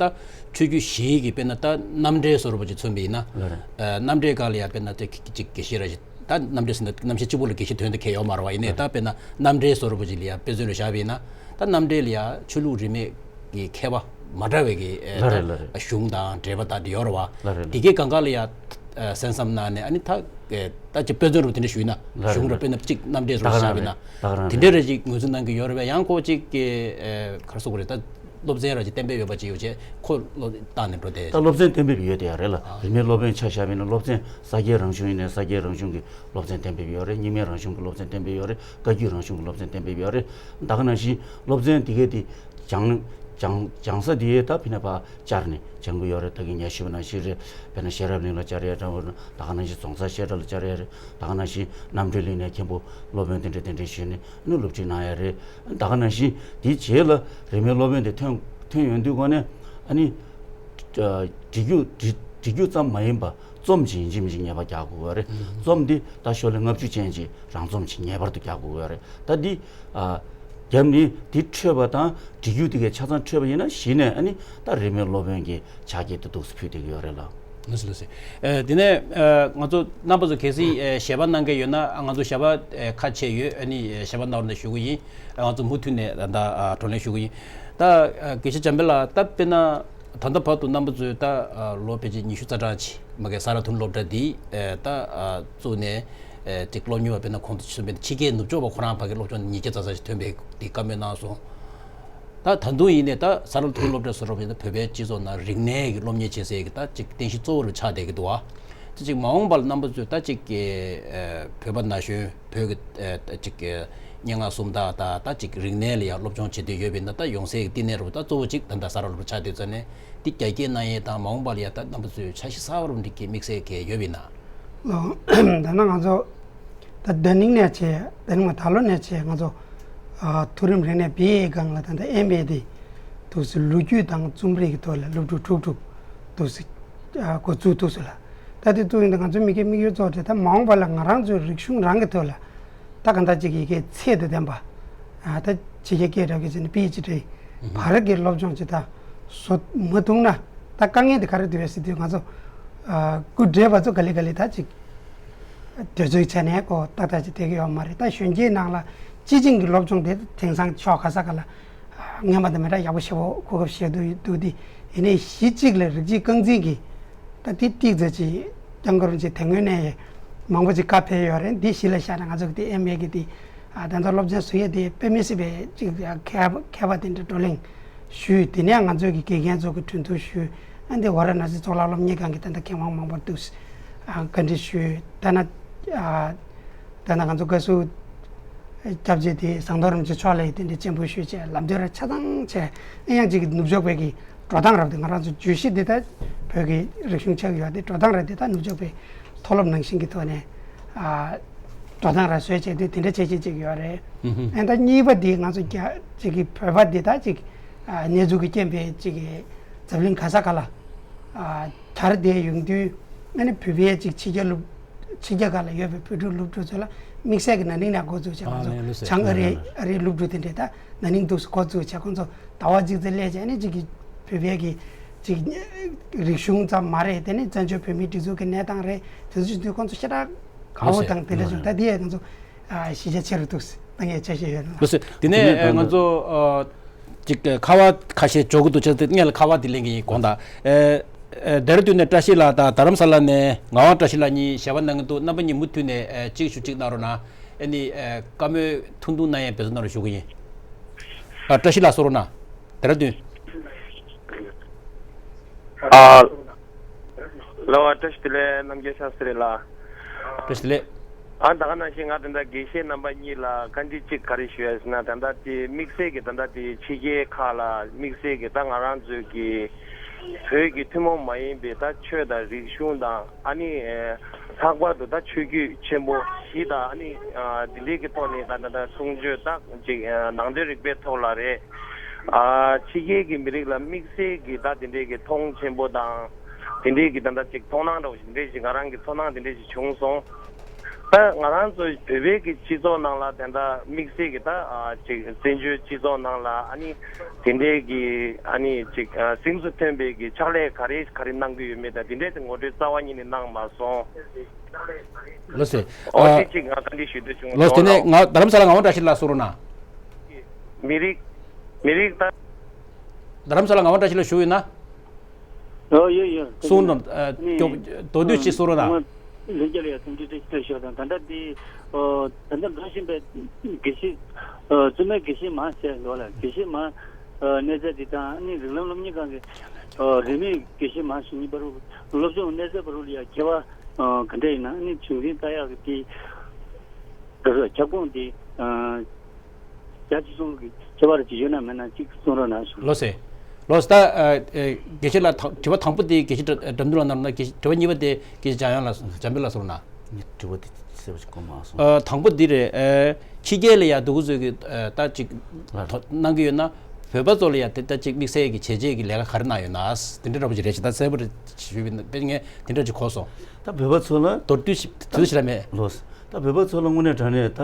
ཆོས་བརྒྱུད་བཞིའི་གི་དཔེར་ན་ད་རྣམ་འགྲེལ་བཟོ་འདྲ་པོ་ཅིག་མཚོན་པ་ཡིན་ན། ལགས་རེད། ཨ་རྣམ་འགྲེལ་སྒང་ལ་ཡ་དཔེར་ན་ད་ཅིག་དགེ་བཤེས་ར་ཞིག་ད་རྣམ་འགྲེལ་ཟེར་ན་རྣམ་བཤད་གཅིག་པོ་ལ་དགེ་བཤེས་ཐོན་ཏེ་ཁེལ་ཡོད་མ་རེད་བ། ཡིན་ནའི་ད་དཔེར་ན་རྣམ་འགྲེལ་བཟོ་འདྲ་པོ་ཅིག་ལ་ཡ་དཔེ་མཚོན་རུ་བཞག་པ་ཡིན་ན། ད་རྣམ་འགྲེལ་ལ་ཡ་ཆོས་ལུགས་རིས་མེད་ཀྱི་མཁས་པ་མ་འདྲ་བའི་གི་ཨེ་ལགས་རེད། ལགས་རེད། ད་གཞུང་དང་འགྲེལ་པ་དག་དེ་ཡོད་རེད་བ། ལགས་རེད། དེ་གའི་སྒང་ག་ལ་ཡ་ཨ་གསན་བསམ་གནང་ནས་ཨ་ནི་ད་ཨེ་ད་ཅིག་དཔེ་མཚོན་རུ་དེ་འདྲ་ཞུས་ན། ལགས་རེད། གཞུང་ར་དཔེར་ན་གཅིག་རྣམ་འགྲེལ་བཟོ་འདྲ་བཞག་པ་ཡིན་ན། ད་ག་རང་རེད། དེ་འདྲ་རེ་ཅིག་ངོས་འཛིན་གནང་གི་ཡོད་རེད་བས། ཡང་ཁོ་གཅིག་གི་ཨེ་ག་རེ་ཟེར་དགོས་རེད། ད་སློབ་ཚན་ར་ཅིག་གཏན་འབེབས་ཡོད་པ་ཅིག་ཡོད་བྱས་ཁོ་བློ་བཏང་ནས་འགྲོ་དེ། ད་སློབ་ཚན་གཏན་འབེབས་ཡོད་དེ་ཡ་རེད་ལ། ཨ། རིས་མེད་སློབ་དཔོན་ཆ་བཞག་པ་ཡིན་ན་སློབ་ཚན་ས་སྐྱའི་རང་གཞུང་ཡིན་ནའི་ས་སྐྱའི་རང་གཞུང་གི་སློབ་ཚན་གཏན་འབེབས་ཡོད་རེད། རྙིང་མའི་རང་གཞུང་གི་སློབ་ཚན་གཏན་འབེབས་ཡོད་རེད། བཀའ་བརྒྱུད་རང་གཞུང་གི་སློབ་ཚན་གཏན་འབེབས་ཡོད་རེད། ད་ག་ནང་བཞིན་སློབ་ཚན་དེ་གའི་དེ་སྦྱང་སྦྱང་སྦྱང་ས་དེ་ད་ཕི་ན་ཕ་བཅར་ནས་སྦྱང་གི་ཡོད་རེད། ད་གིན་ངས་ཞུས་པ་ནང་བཞིན་རེད། དཔེར་ན་ཤེས་རབ་གླིང་ལ་བཅར་ཡ་འདྲ་བོ་ན། ད་ག་ནང་བཞིན་རྫོང་སར་བཤད་གྲྭ་ལ་བཅར་ཡ་རེད། ད་ག་ནང་བཞིན་རྣམ་གྲོལ་གླིང་ནས་མཁན་པོ་སློབ་དཔོན་དེ་འདྲ་དེ་འདྲ་ཞུས་ནས་ཨ་ནི་སློབ་ཁྲིད་གནང་ཡ་རེད། ད་ག་ནང་བཞིན་དེའི་རྗེས་ལ་རིས་མེད་སློབ་དཔོན་དེ་ཐོན་ཐོན་ཡོང་དུས་སྒང་ནས་ཨ་ནི་ཨ་འབྲི་རྒྱུགས་འབྲི་འབྲི་རྒྱུགས་ཙམ་མ་ཡིན་པ་རྩོམ་ཅིག་ཡིན་གཅིག་མིན་གཅིག་ངེས་པར་རྒྱག་དགོས་ཀྱི་ཡོད་རེད། ཨུ། རྩོམ་འདི་ད་ཤོག་ལྷེ་ལྔ་བཅུ་ཅན་ཅིག་རང་རྩོམ་ཅིག་ངེས་པར་དུ་རྒྱག་དགོས་ཀྱི་ཡོད་རེད། ད་འདི་ཨ་རྒྱབ་ནས་འདི་འཕྲོད་པ་དང་འབྲི་རྒྱུགས་འདི་གའི་ཆ་ཚང་འཕྲོད་པ་ཡིན་ན་གཞི་ནས་ཨ་ནི་ད་རིས་མེད་སློབ་དཔོན་གྱི་ཕྱག་འཁྱེར་དེ་འདུག་སེ་ཕུལ་བསྡད་ཀྱི་ཡོད་རེད་ལ། ལགས་སོ་ལགས་སོ། ཨ་དེ་ནས་ཨ་ང་ཚོ་རྣམ་པ་ཚོ་གལ་སྲིད་ཨ་ཞལ་པར་གནང་མཁན་ཡོད་ན། ཨ་ང་ཚོ་ཞལ་པར་ཨ་ཁ་ཕྱེ་ཡོད། ཨ་ནི་ཨ་ཞལ་པར་གནང་རོགས་གནང་ཞུ་གི་ཡིན། ཨ་ང་ཚོ་མུ་མཐུད་ནས་ད་ལྟ་ཨ་བགྲོ་གླེང་ཞུ་གི་ཡིན། ད་ཨ་དགེ་བཤེས་འཇམ་དཔལ་ལགས། ད་དཔེར་ན་ད་ལྟ་བར་དུ་རྣམ་པ་ཚོས་ད་ཨ་ལོ་ཕལ་ཆེར་ཉི་ཤུ་རྩ་གྲངས་ཅིག་མ་གི་ས་རཱ་ཐོན་སློབ་གྲྭ་འདི་ཨ་ད་ཨ་བཙུགས་ནས་ཨ་ཅིག་སློབ་གཉེར་བ། དཔེར་ན་ཁོང་ཚོ་ཚུད་པའི་ཕྱི་རྒྱལ་ནུབ་ཕྱོགས་པ་ཁོ་རང་ཕ་གི་སློབ་སྦྱོང་ཉིས་བརྒྱ་ཙམ་ཙམ་ཞིག་ཐོན་པའི་འདི་བཀའ་མོལ་གནང་སོང་། ད་ད་དུང་ཡིན་ནའི་ད་ས་རཱ་ཐོན་སློབ་གྲྭ་སུ་རུ་བོད་པའི་སྤྱི་ཚོགས་ནང་རིག་གནས་ཀྱི་སློབ་གཉེར་བྱེད་སའི་གི་ད་ཅིག་རྟེན་གཞི་གཙོ་བོ་རུ་ཆགས་བསྡད་ཀྱི་འདུག་བ། ད་ཅིག་མ་འོངས་པ་ལ་རྣམ་པ་ཚོས་ད་ཅིག་གི་ཨ་བོད་པ་ན་གཞོན་བོད་ཀྱི་ཨ་ད་ཅིག་གི་སྙན་ངག་སུམ་རྟགས་དང་ད་ཅིག་རིག་གནས་ལ་ཡང་སློབ་སྦྱོང་བྱེད་འདོད་ཡོད་པ་ཡིན་ན། ད་ཡོང་སའི་གི་བསྟི་གནས་རུ་ད་གཙོ་བོ་ཅིག་ད་ལྟ་ས་རཱ་སློབ་གྲྭ་ཆགས་བསྡད་ཙང་ནས་འདི་རྒྱ་སྐྱེད་གནང་ཡས་དང་། མ་འོངས་པ་ལ་ཡང་ད་རྣམ་པ་ཚོས་འཆར་གཞི་གསར་པ་རུ་འགྲིག་གི་དམིགས་བསལ་གི་ཡོད་པ་ཡིན་ན། ལགས། ད་ནང་ང་ཚོ་ད་ད་ནིང་ནས་བྱས། ད་ནིང་མ་ད་ལོ་ནས་བྱས་ང་ཚོ་ཨ་མཐོ་རིམ་རིག་གནས་བེ་ཡི་སྒང་ལ་ད་ལྟ་ཨེམ་ཨེ་དེ་འདུག་སེ་ལོ་རྒྱུས་དང་རྩོམ་རིག་གི་ཐོག་ལ་སློབ་ཕྲུག་དྲུག་དྲུག་འདུག་སེ་ཨ་འགོ་བཙུགས་འདུག་སེ་ལ། ད་དེ་བཙུགས་ཡིན་ད་ང་ཚོའི་མི་སྒེར་དམིགས་ཡུལ་གཙོ་བོ་དེ་ད་མ་འོངས་པ་ལ་ང་རང་ཚོའི་རིག་གཞུང་རང་གི་ཐོག་ལ་ད་གང་ལྟར་ཅིག་ཡི་གེ་ཚད་དང་ལྡན་པ། ཨ་ད་ཕྱི་རྒྱལ་སྐད་རག་གི་ཟེར་ནས་པི་ཨེཆ་ཌི་བར་གྱི་སློབ་སྦྱོང་ཅིག་ད་བཟོ་མ་ཐུབ་ན་ད་དཀའ་ངལ་དེ་ག་རེ་འདུག་ཟེར་དུས། ང་ཚོ་ཨ་སྐུ་བགྲེས་པ་ཚོ་ག་ལེ་ག་ལེ་ད་ཅིག་དུས་ཚོད་ཆ་ནས་ཀོ་ཏག་ཏག་ཅིག་བསྡད་ཀྱི་ཡོད་མ་རེད། ད་གཞོན་སྐྱེས་ནང་ལ་སྤྱི་བྱིངས་ཀྱི་སློབ་སྦྱོང་དེ་དེང་སང་ཕྱོགས་ག་ས་ག་ལ་ཨ་སྔོན་མ་དང་མི་འདྲ་ཡག་པོ་ཞེ་པོ་གོ་སྐབས་ཞེ་པོ་འདུག་འདུག་སྟེ། ཡིན་ནའི་གཞི་གཅིག་ལ་རིགས་གཅིག་རྐང་འཛིན་གྱི་ད་དེ་ཏིག་ཙམ་ཅིག་སྐྱབས་མགོན་རིན་པོ་ཆེ་དེ་སྔོན་ནས་མང་པོ་ཅིག་བཀའ་ཕེབས་ཡོད་རེད། འདི་གཞི་ལ་བཞག་ནས་ང་ཚོ་གི་དེ་ཨེམ་ཨེ་གི་དེ་ཨ་ད་ལྟ་སློབ་ཚན་བཟོ་ཡས་དེ་དཔེ་མི་སྲིད་པའི་ཅིག་མཁས་པ་མཁས་པ་དེ་འདྲ་བགྲོ་གླེང་ཞུས། དེ་ནས་ང་ཚོ་གི་དགེ་རྒན་ཚོ་གི་གྲོས་བསྡུར་ཞུས། ཨ་འདི་ཝཱ་ར་ཎ་སི་གཙུག་ལག་སློབ་གཉེར་ཁང་གི་ད་ལྟ་མཁས་དབང་མང་པོ་འདུག་ཨ་བཀའ་འདྲི་ཞུས། ད་ན་ཨ་ད་ན་ང་ཚོ་བཀའ་ཟུར་སྐྱབས་རྗེ་དེ་ཟམ་གདོང་རིན་པོ་ཆེ་མཆོག་ལ་ཡི་དེ་འདྲའི་སྤྱན་འབུལ་ཞུས་བྱས། ལམ་སྟོན་ར་ཆ་ཚང་བྱས། ཨེ་ཡང་ཅིག་ནུབ་ཕྱོགས་པའི་གི་འགྲོ་སྟངས་རབ་དེ་ང་རང་ཚོ་བརྗོད་གཞི་འདི་ལྟར་བོད་ཀྱི་རིག་གཞུང་ཆགས་ཡོད་དེ། འགྲོ་སྟངས་ར་འདི་ལྟར་ནུབ་ཕྱོགས་པའི་མཐོ་སློབ་ནང་བཞིན་གྱི་ཐོག་ནས་ཨ་འགྲོ་སྟངས་ར་བཟོས་བྱས་དེ་དེ་འདྲ་བྱས་བྱས་ཅིག་ཡོད་རེད། ཨེ་ད་གཉིས་པ་འདི་ང་ཚོ་རྒྱ་ཅིག་གི་བོད་པ་འདི་ལྟར་ཅིག་ཨ་གནས་ཚུལ་གྱི་རྐྱེན་པས་ཅིག་གི་འཛམ་གླིང་ག་ས་ག་ལ་ཨ་དར་བསྡད་ཡོང་དུས། ཨ་ནི་བོད་པའི་ཅིག་ཕྱི་རྒྱལ་སློབ་ཕྱི་རྒྱལ་ཁག་ལ་ཡོད་པའི་བོད་ཕྲུག་སློབ་ཕྲུག་ཚོ་ལ་དམིགས་བསལ་གྱི་ན་ནིང་ནས་འགོ་འཛུགས་བྱས། ཁོང་ཚོ་ཨ་ནི་ལུགས་སྲོལ་བྱང་ཨ་རི་ཨ་རིའི་སློབ་ཕྲུག་དེ་འདྲས་ད་ན་ནིང་འདུག་སེ་འགོ་འཛུགས་བྱས། ཁོང་ཚོ་ཟླ་བ་གཅིག་ཙམ་སླེབས་བྱས། ཨ་ནི་ཅིག་གི་བོད་པའི་གི་ཅིག་རིག་གཞུང་ཙམ་མ་རེད། དེ་ནི་བཙན་བྱོལ་བོད་མིའི་སྒྲིག་འཛུགས་ཀྱི་གནས་སྟངས་རེད། དེ་ཚོ་ཞིག་དུས་ཁོང་ཚོ་ཞེ་དྲག་དགའ་བོ་དང་དེ་འདྲ་བྱུང་། ད་དེ་ཡས་ཁོང་ཚོ་ཨ་གཞི་རྒྱ་ཆེ་རུ་འདུག་སེ་ད་ངས་ཆ་ཤས་ཡོད་ན། ལགས་སོ། དེ་ནས་ཨ་ང་ཚོ་ཨ་ཅིག་ཁ་པར་ཁ་ཤས་འབྱོར་གྱི་འདུག་བྱས་ཙང་སྔོན་ལ་ཁ་པར་དེ་ལེན་གྱི་ཡིན། དགོངས་དག། ཨེ་ཨེ་ལྡེ་ར་ལྡུན་ནས་བཀྲ་ཤིས་ལགས་དང་རྡ་རམ་ས་ལ་ནས་ངག་དབང་བཀྲ་ཤིས་ལགས་གཉིས་ཞལ་པར་གནང་གི་འདུག། རྣམ་པ་གཉིས་མུ་མཐུད་ནས་ཨེ་གཅིག་ཞུ་གཅིག་གནང་རོགས་གནང་། ཨེ་ནི་ཨེ་བཀའ་མོལ་ཐུང་ཐུང་གནང་ཡས་འབད་བརྩོན་གནང་རོགས་ཞུ་གི་ཡིན། ཨ་བཀྲ་ཤིས་ལགས་གསུང་རོགས་གནང་། ལྡེ་ར་ལྡུན། ཨ། ལགས་པ། བཀྲ་ཤིས་བདེ་ལེགས། རྣམ་རྒྱལ་ཤཱསྟྲི་ལགས། བཀྲ་ཤིས་བདེ་ལེགས། ཨ་ད་ག་ནང་བཞིན་ང་ད་ལྟ་དགེ་བཤེས་རྣམ་པ་གཉིས་ལ་བཀའ་འདྲི་གཅིག་ག་རེ་ཞུ་ཡ་ཟེར་ན། ད་ལྟ་དེ་དམིགས་བསལ་གྱི་ད་ལྟ་དེ་ཕྱི་རྒྱལ་ཁག་ལ་དམིགས་བསལ་གྱི་ད་ང་རང་ཚོའི་གི་བོད་ཀྱི་ཐུན་མོང་མ་ཡིན་པའི་ད་ཆོས་དང་རིག་གཞུང་དང་། ཨ་ནི་ལྷག་པར་དུ་ད་ཆོས་བརྒྱུད་ཆེན་པོ་བཞི་དང་། ཨ་ནི་འདི་འདྲའི་གི་ཐོག་ནས་ད་ད་ད་གསུང་ཆོས་ད་ཅིག་ནང་དོན་རིག་པའི་ཐོག་ལ་རེད། ཨ་ཕྱི་རྒྱལ་གྱི་མི་རིགས་ལ་དམིགས་བསལ་གྱི་ད་དེ་འདྲའི་གི་མཐོང་ཆེན་པོ་དང་། དེ་འདྲའི་གི་ད་ལྟ་ཅིག་མཐོང་སྣང་འདྲ་བོ་ཞིག་འདྲ་ཞིག་ང་རང་གི་ཚོར་སྣང་དེ་འདྲ་ཞིག་བྱུང་སོང་། ད་ང་རང་ཚོ་བོད་པའི་གི་སྤྱི་ཚོགས་ནང་ལ་དེ་འདྲ་དམིགས་བསལ་གྱི་ད་ཨ་ཅིག་བཙན་བྱོལ་སྤྱི་ཚོགས་ནང་ལ་ཨ་ནི་དེ་འདྲའི་གི་ཨ་ནི་ཅིག་ཨ་སེམས་སུ་ཐོན་པའི་གི་ཕྱག་ལས་ག་རེ་ག་རེ་གནང་གི་ཡོད་མེད་དང་དེ་འདྲའི་དེ་ངོ་སྤྲོད་རྩ་བ་ཉིད་ནས་གནང་མ་སོང་། ལགས་སེ། ཨོ་ཨ་དེ་ཅིག་ང་བཀའ་འདྲི་ཞུ་འདོད་བྱུང་། ལགས་སེ། དེ་ནས་ང་རྡ་རམ་ས་ལ་ངག་དབང་བཀྲ་ཤིས་ལགས་གསུང་རོགས་གནང་། མི་རིགས་མི་རིགས་ད། རྡ་རམ་ས་ལ་ངག་དབང་བཀྲ་ཤིས་ལགས་བཞུགས་ཡོད་ན། ཨོ་ཡོད་ཡོད། གསུང་རོགས་གནང་། ཨ་ནི་མདོར་བསྡུས་ཅིག་གསུང་རོགས་གནང་། ལྷན་རྒྱས་ལ་ཡང་ཐུགས་རྗེ་ཆེ་ཞུ་དང་། ད་ལྟ་འདི་ཨོ་ད་ལྟ་འགྲོ་བཞིན་པའི་དགེ་བཤེས་ཨོ་བཙུན་མའི་དགེ་བཤེས་མ་ཟེར་འདུག་ལ། དགེ་བཤེས་མ་ཨོ་གནས་ཚད་འདི་དང་། ཨ་ནི་རིགས་ལམ་སློབ་གཉེར་ཁང་གི་ཨོ་རིས་མེད་དགེ་བཤེས་མ་ཞིག་གཉིས་བར་དུ་སློབ་སྦྱོང་གནས་ཚད་བར་དུ་ལ་ཡང་ཁྱད་པར་ཨོ་ག་འདྲ་ཡིན་ན། ཨ་ནི་བྱུང་འཛིན་ལྟ་ཡག་གི་འདི་ག་རེ་ཁྱབ་ཁོངས་འདི་ཨོ་རྒྱ་ཆེ་ཆུང་གི་ཁྱད་པར་ཅིག་ཡོད་ན་མེད་ན་ཅིག་གསུང་རོགས་གནང་ཞུ། ལགས་སེ། ལགས་སེ། ད་ཨ་ཨ་དགེ་བཤེས་ལགས། ད་དྲི་བ་དང་པོ་དེ་དགེ་བཤེས་དགྲ་དགྲ་འདུལ་ལགས་གནང་རོགས་གནང་། དགེ་བཤེས་དྲི་བ་གཉིས་པ་དེ་དགེ་བཤེས་འཇམ་དབྱངས་ལགས། འཇམ་དཔལ་ལགས་གསུང་རོགས་གནང་། ངས་དྲི་བ་དེ་གསལ་པོ་ཞིག་གོ་མ་སོང་། ཨ་དང་པོ་འདི་རེད། ཨ་ཕྱི་རྒྱལ་ལ་ཡ་འདུག་གུ་ཚོད་ཀྱི་ཨ་ད་ཅིག་ལགས། གནང་གི་ཡོད་ན། བོད་པ་ཚོ་ལ་ཡ་དེ་ད་ཅིག་དམིགས་བསལ་གྱི་བྱས་རྗེས་ཀྱི་ལས་ཀ་ག་རེ་གནང་ཡོད་ན། དེ་འདྲ་འདྲ་པོ་ཅིག་རེད་ཤག། ད་གསལ་པོ་རེད་ཞུས་པ་ཡིན་ན། དཔེ་ངས་དེ་འདྲ་ཅིག་གོ་སོང་། ད་བོད་པ་ཚོ་ལ་ད་བོད་པ་ཚོ་ལ་མདོར་བསྡུས་ཤིག་དུས་ཚོད་ཞིག་རག་མེད། ལགས་སོ། ད་བོད་པ་ཚོ་ལ་དངོས་གནས་དྲང་གནས་ད་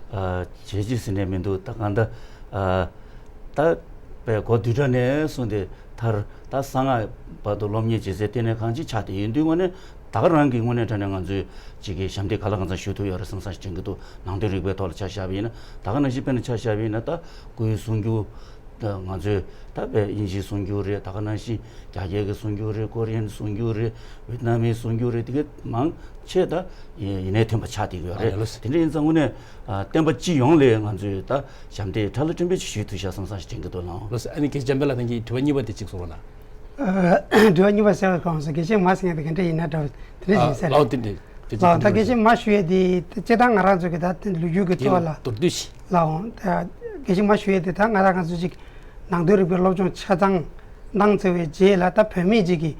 ཨ་བྱས་རྗེས་ཟེར་ནས་མི་འདུག། ད་གང་ལྟར་ཨ་ད་དཔེ་འགོ་བསྡུས་གྲྭ་ནས་བཟུང་སྟེ་མཐར་ ད་གསང་སྔགས་བར་དུ་སློབ་གཉེར་བྱེད་སའི་ལྟེ་གནས་ཁང་ཅིག་ཆགས་བསྡད་ཡོད་དུས་ངོས་ནས་ད་ག་རང་གི་ངོས་ནས་དྲང་གནས་ང་ཚོས་ཅིག་གི་ཞབས་འདེགས་ག་ལ་གང་འཚམ་ཞུ་ཐུབ་ཡོད་རེད་བསམ་བསམ་ཞིག་དྲན་གྱི་འདུག་ནང་དོན་རིག་པའི་ཐོག་ལ་ཆ་བཞག་པ་ཡིན་ན་ད་ག་ནང་བཞིན་དཔེར་ན་ཆ་བཞག་པ་ཡིན་ན་ད་སྐུའི་གསུང་སྒྱུར། ད་ང་ཚོས་ད་དཔེ་དབྱིན་ཇིའི་གསུང་སྒྱུར་རེད། ད་ག་ནང་བཞིན་རྒྱ་སྐད་ཀྱི་གསུང་སྒྱུར་རེད། ཀོ་རི་ཡན་གསུང་སྒྱུར་རེད། ཝེད་ནམ་མིའི་གསུང་སྒྱུར་རེད། དེ་གའི་མང་ཆེ་ད་ཡིན་ནའི་ཐོན་པ་ཆགས་བསྡད་ཀྱི་ཡོད་རེད། ལགས་སོ། དེ་འདྲ་ཡིན་ཙང་དངོས་གནས་བསྟན་པ་སྤྱི་ཡོངས་ལ་ང་ཚོས་ད་ཞབས་འདེགས་ཁྲ་ལ་ཕྲན་བུ་ཅིག་ཞུ་ཐུབ་ཤག་བསམ་བསམ་ཞིག་དྲན་གྱི་འདུག་ལགས། ལགས་སོ། ཨ་ནི་དགེ་བཤེས་འཇམ་དཔལ་ལགས་ནས་ཀྱི་དྲི་བ་གཉིས་པ་དེ་གཅིག་གསུང་རོགས་གནང་། དྲི་བ་གཉིས་པ་ཟེར་བའི་སྐབས་སུ་དགེ་བཤེས་མ་ཟེར་མཁན་དེ་ག་འདྲ་ཡིན་ན་འདྲ་བ་དེ་འདྲ་ཞིག་ཟེར། ལགས་དེ་འདྲ། ལགས། ད་དགེ་བཤེས་མ་ཞུ་ཡས་དེ་སྤྱིར་བཏང་ང་རང་ཚོ་གི་ད་ལོ་རྒྱུས་ཀྱི་ཐོག་ལ་མདོར་བསྡུས་ཤིག་ལགས་འོང་། ད་དགེ་བཤེས་མ་ཞུ་ཡས་དེ་ད་ང་རང་ང་ཚོ་ཅིག་ནང་དོན་རིག་པའི་སློབ་སྦྱོང་ཆ་ཚང་གནང་ཚར་བའི་རྗེས་ལ་ད་བུད་མེད་ཅིག་གིས་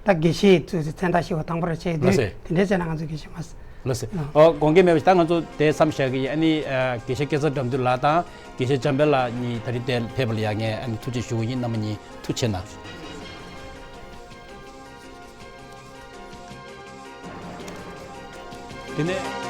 ད་དགེ་བཤེས་ཚོས་མཚན་རྟགས་ཞུ་བ་དང་པོ་ར་བྱས་དུས་ལགས་སེ། དེ་འདྲའི་བྱས་ན་ང་ཚོ་དགེ་བཤེས་མ་ཟེར། ལགས་སེ། ཨ། ཨོ་དགོངས་འགལ་མེད་པ་ཞིག་ད་ང་ཚོ་དེ་མཚམས་བཞག་གི་ཡིན། ཨ་ནི་ཨ་དགེ་བཤེས་སྐལ་བཟང་དགྲ་འདུལ་ལགས་དང་དགེ་བཤེས་འཇམ་དཔལ་ལགས་གཉིས་ད་རིང་དེར་ཕེབས་པ་ལ་ཡ་ངས་ཨ་ནི་ཐུགས་རྗེ་ཞུ་གི་ཡིན། རྣམ་པ་གཉིས་ཐུགས་རྗེ་གནང་། དེ་ནས།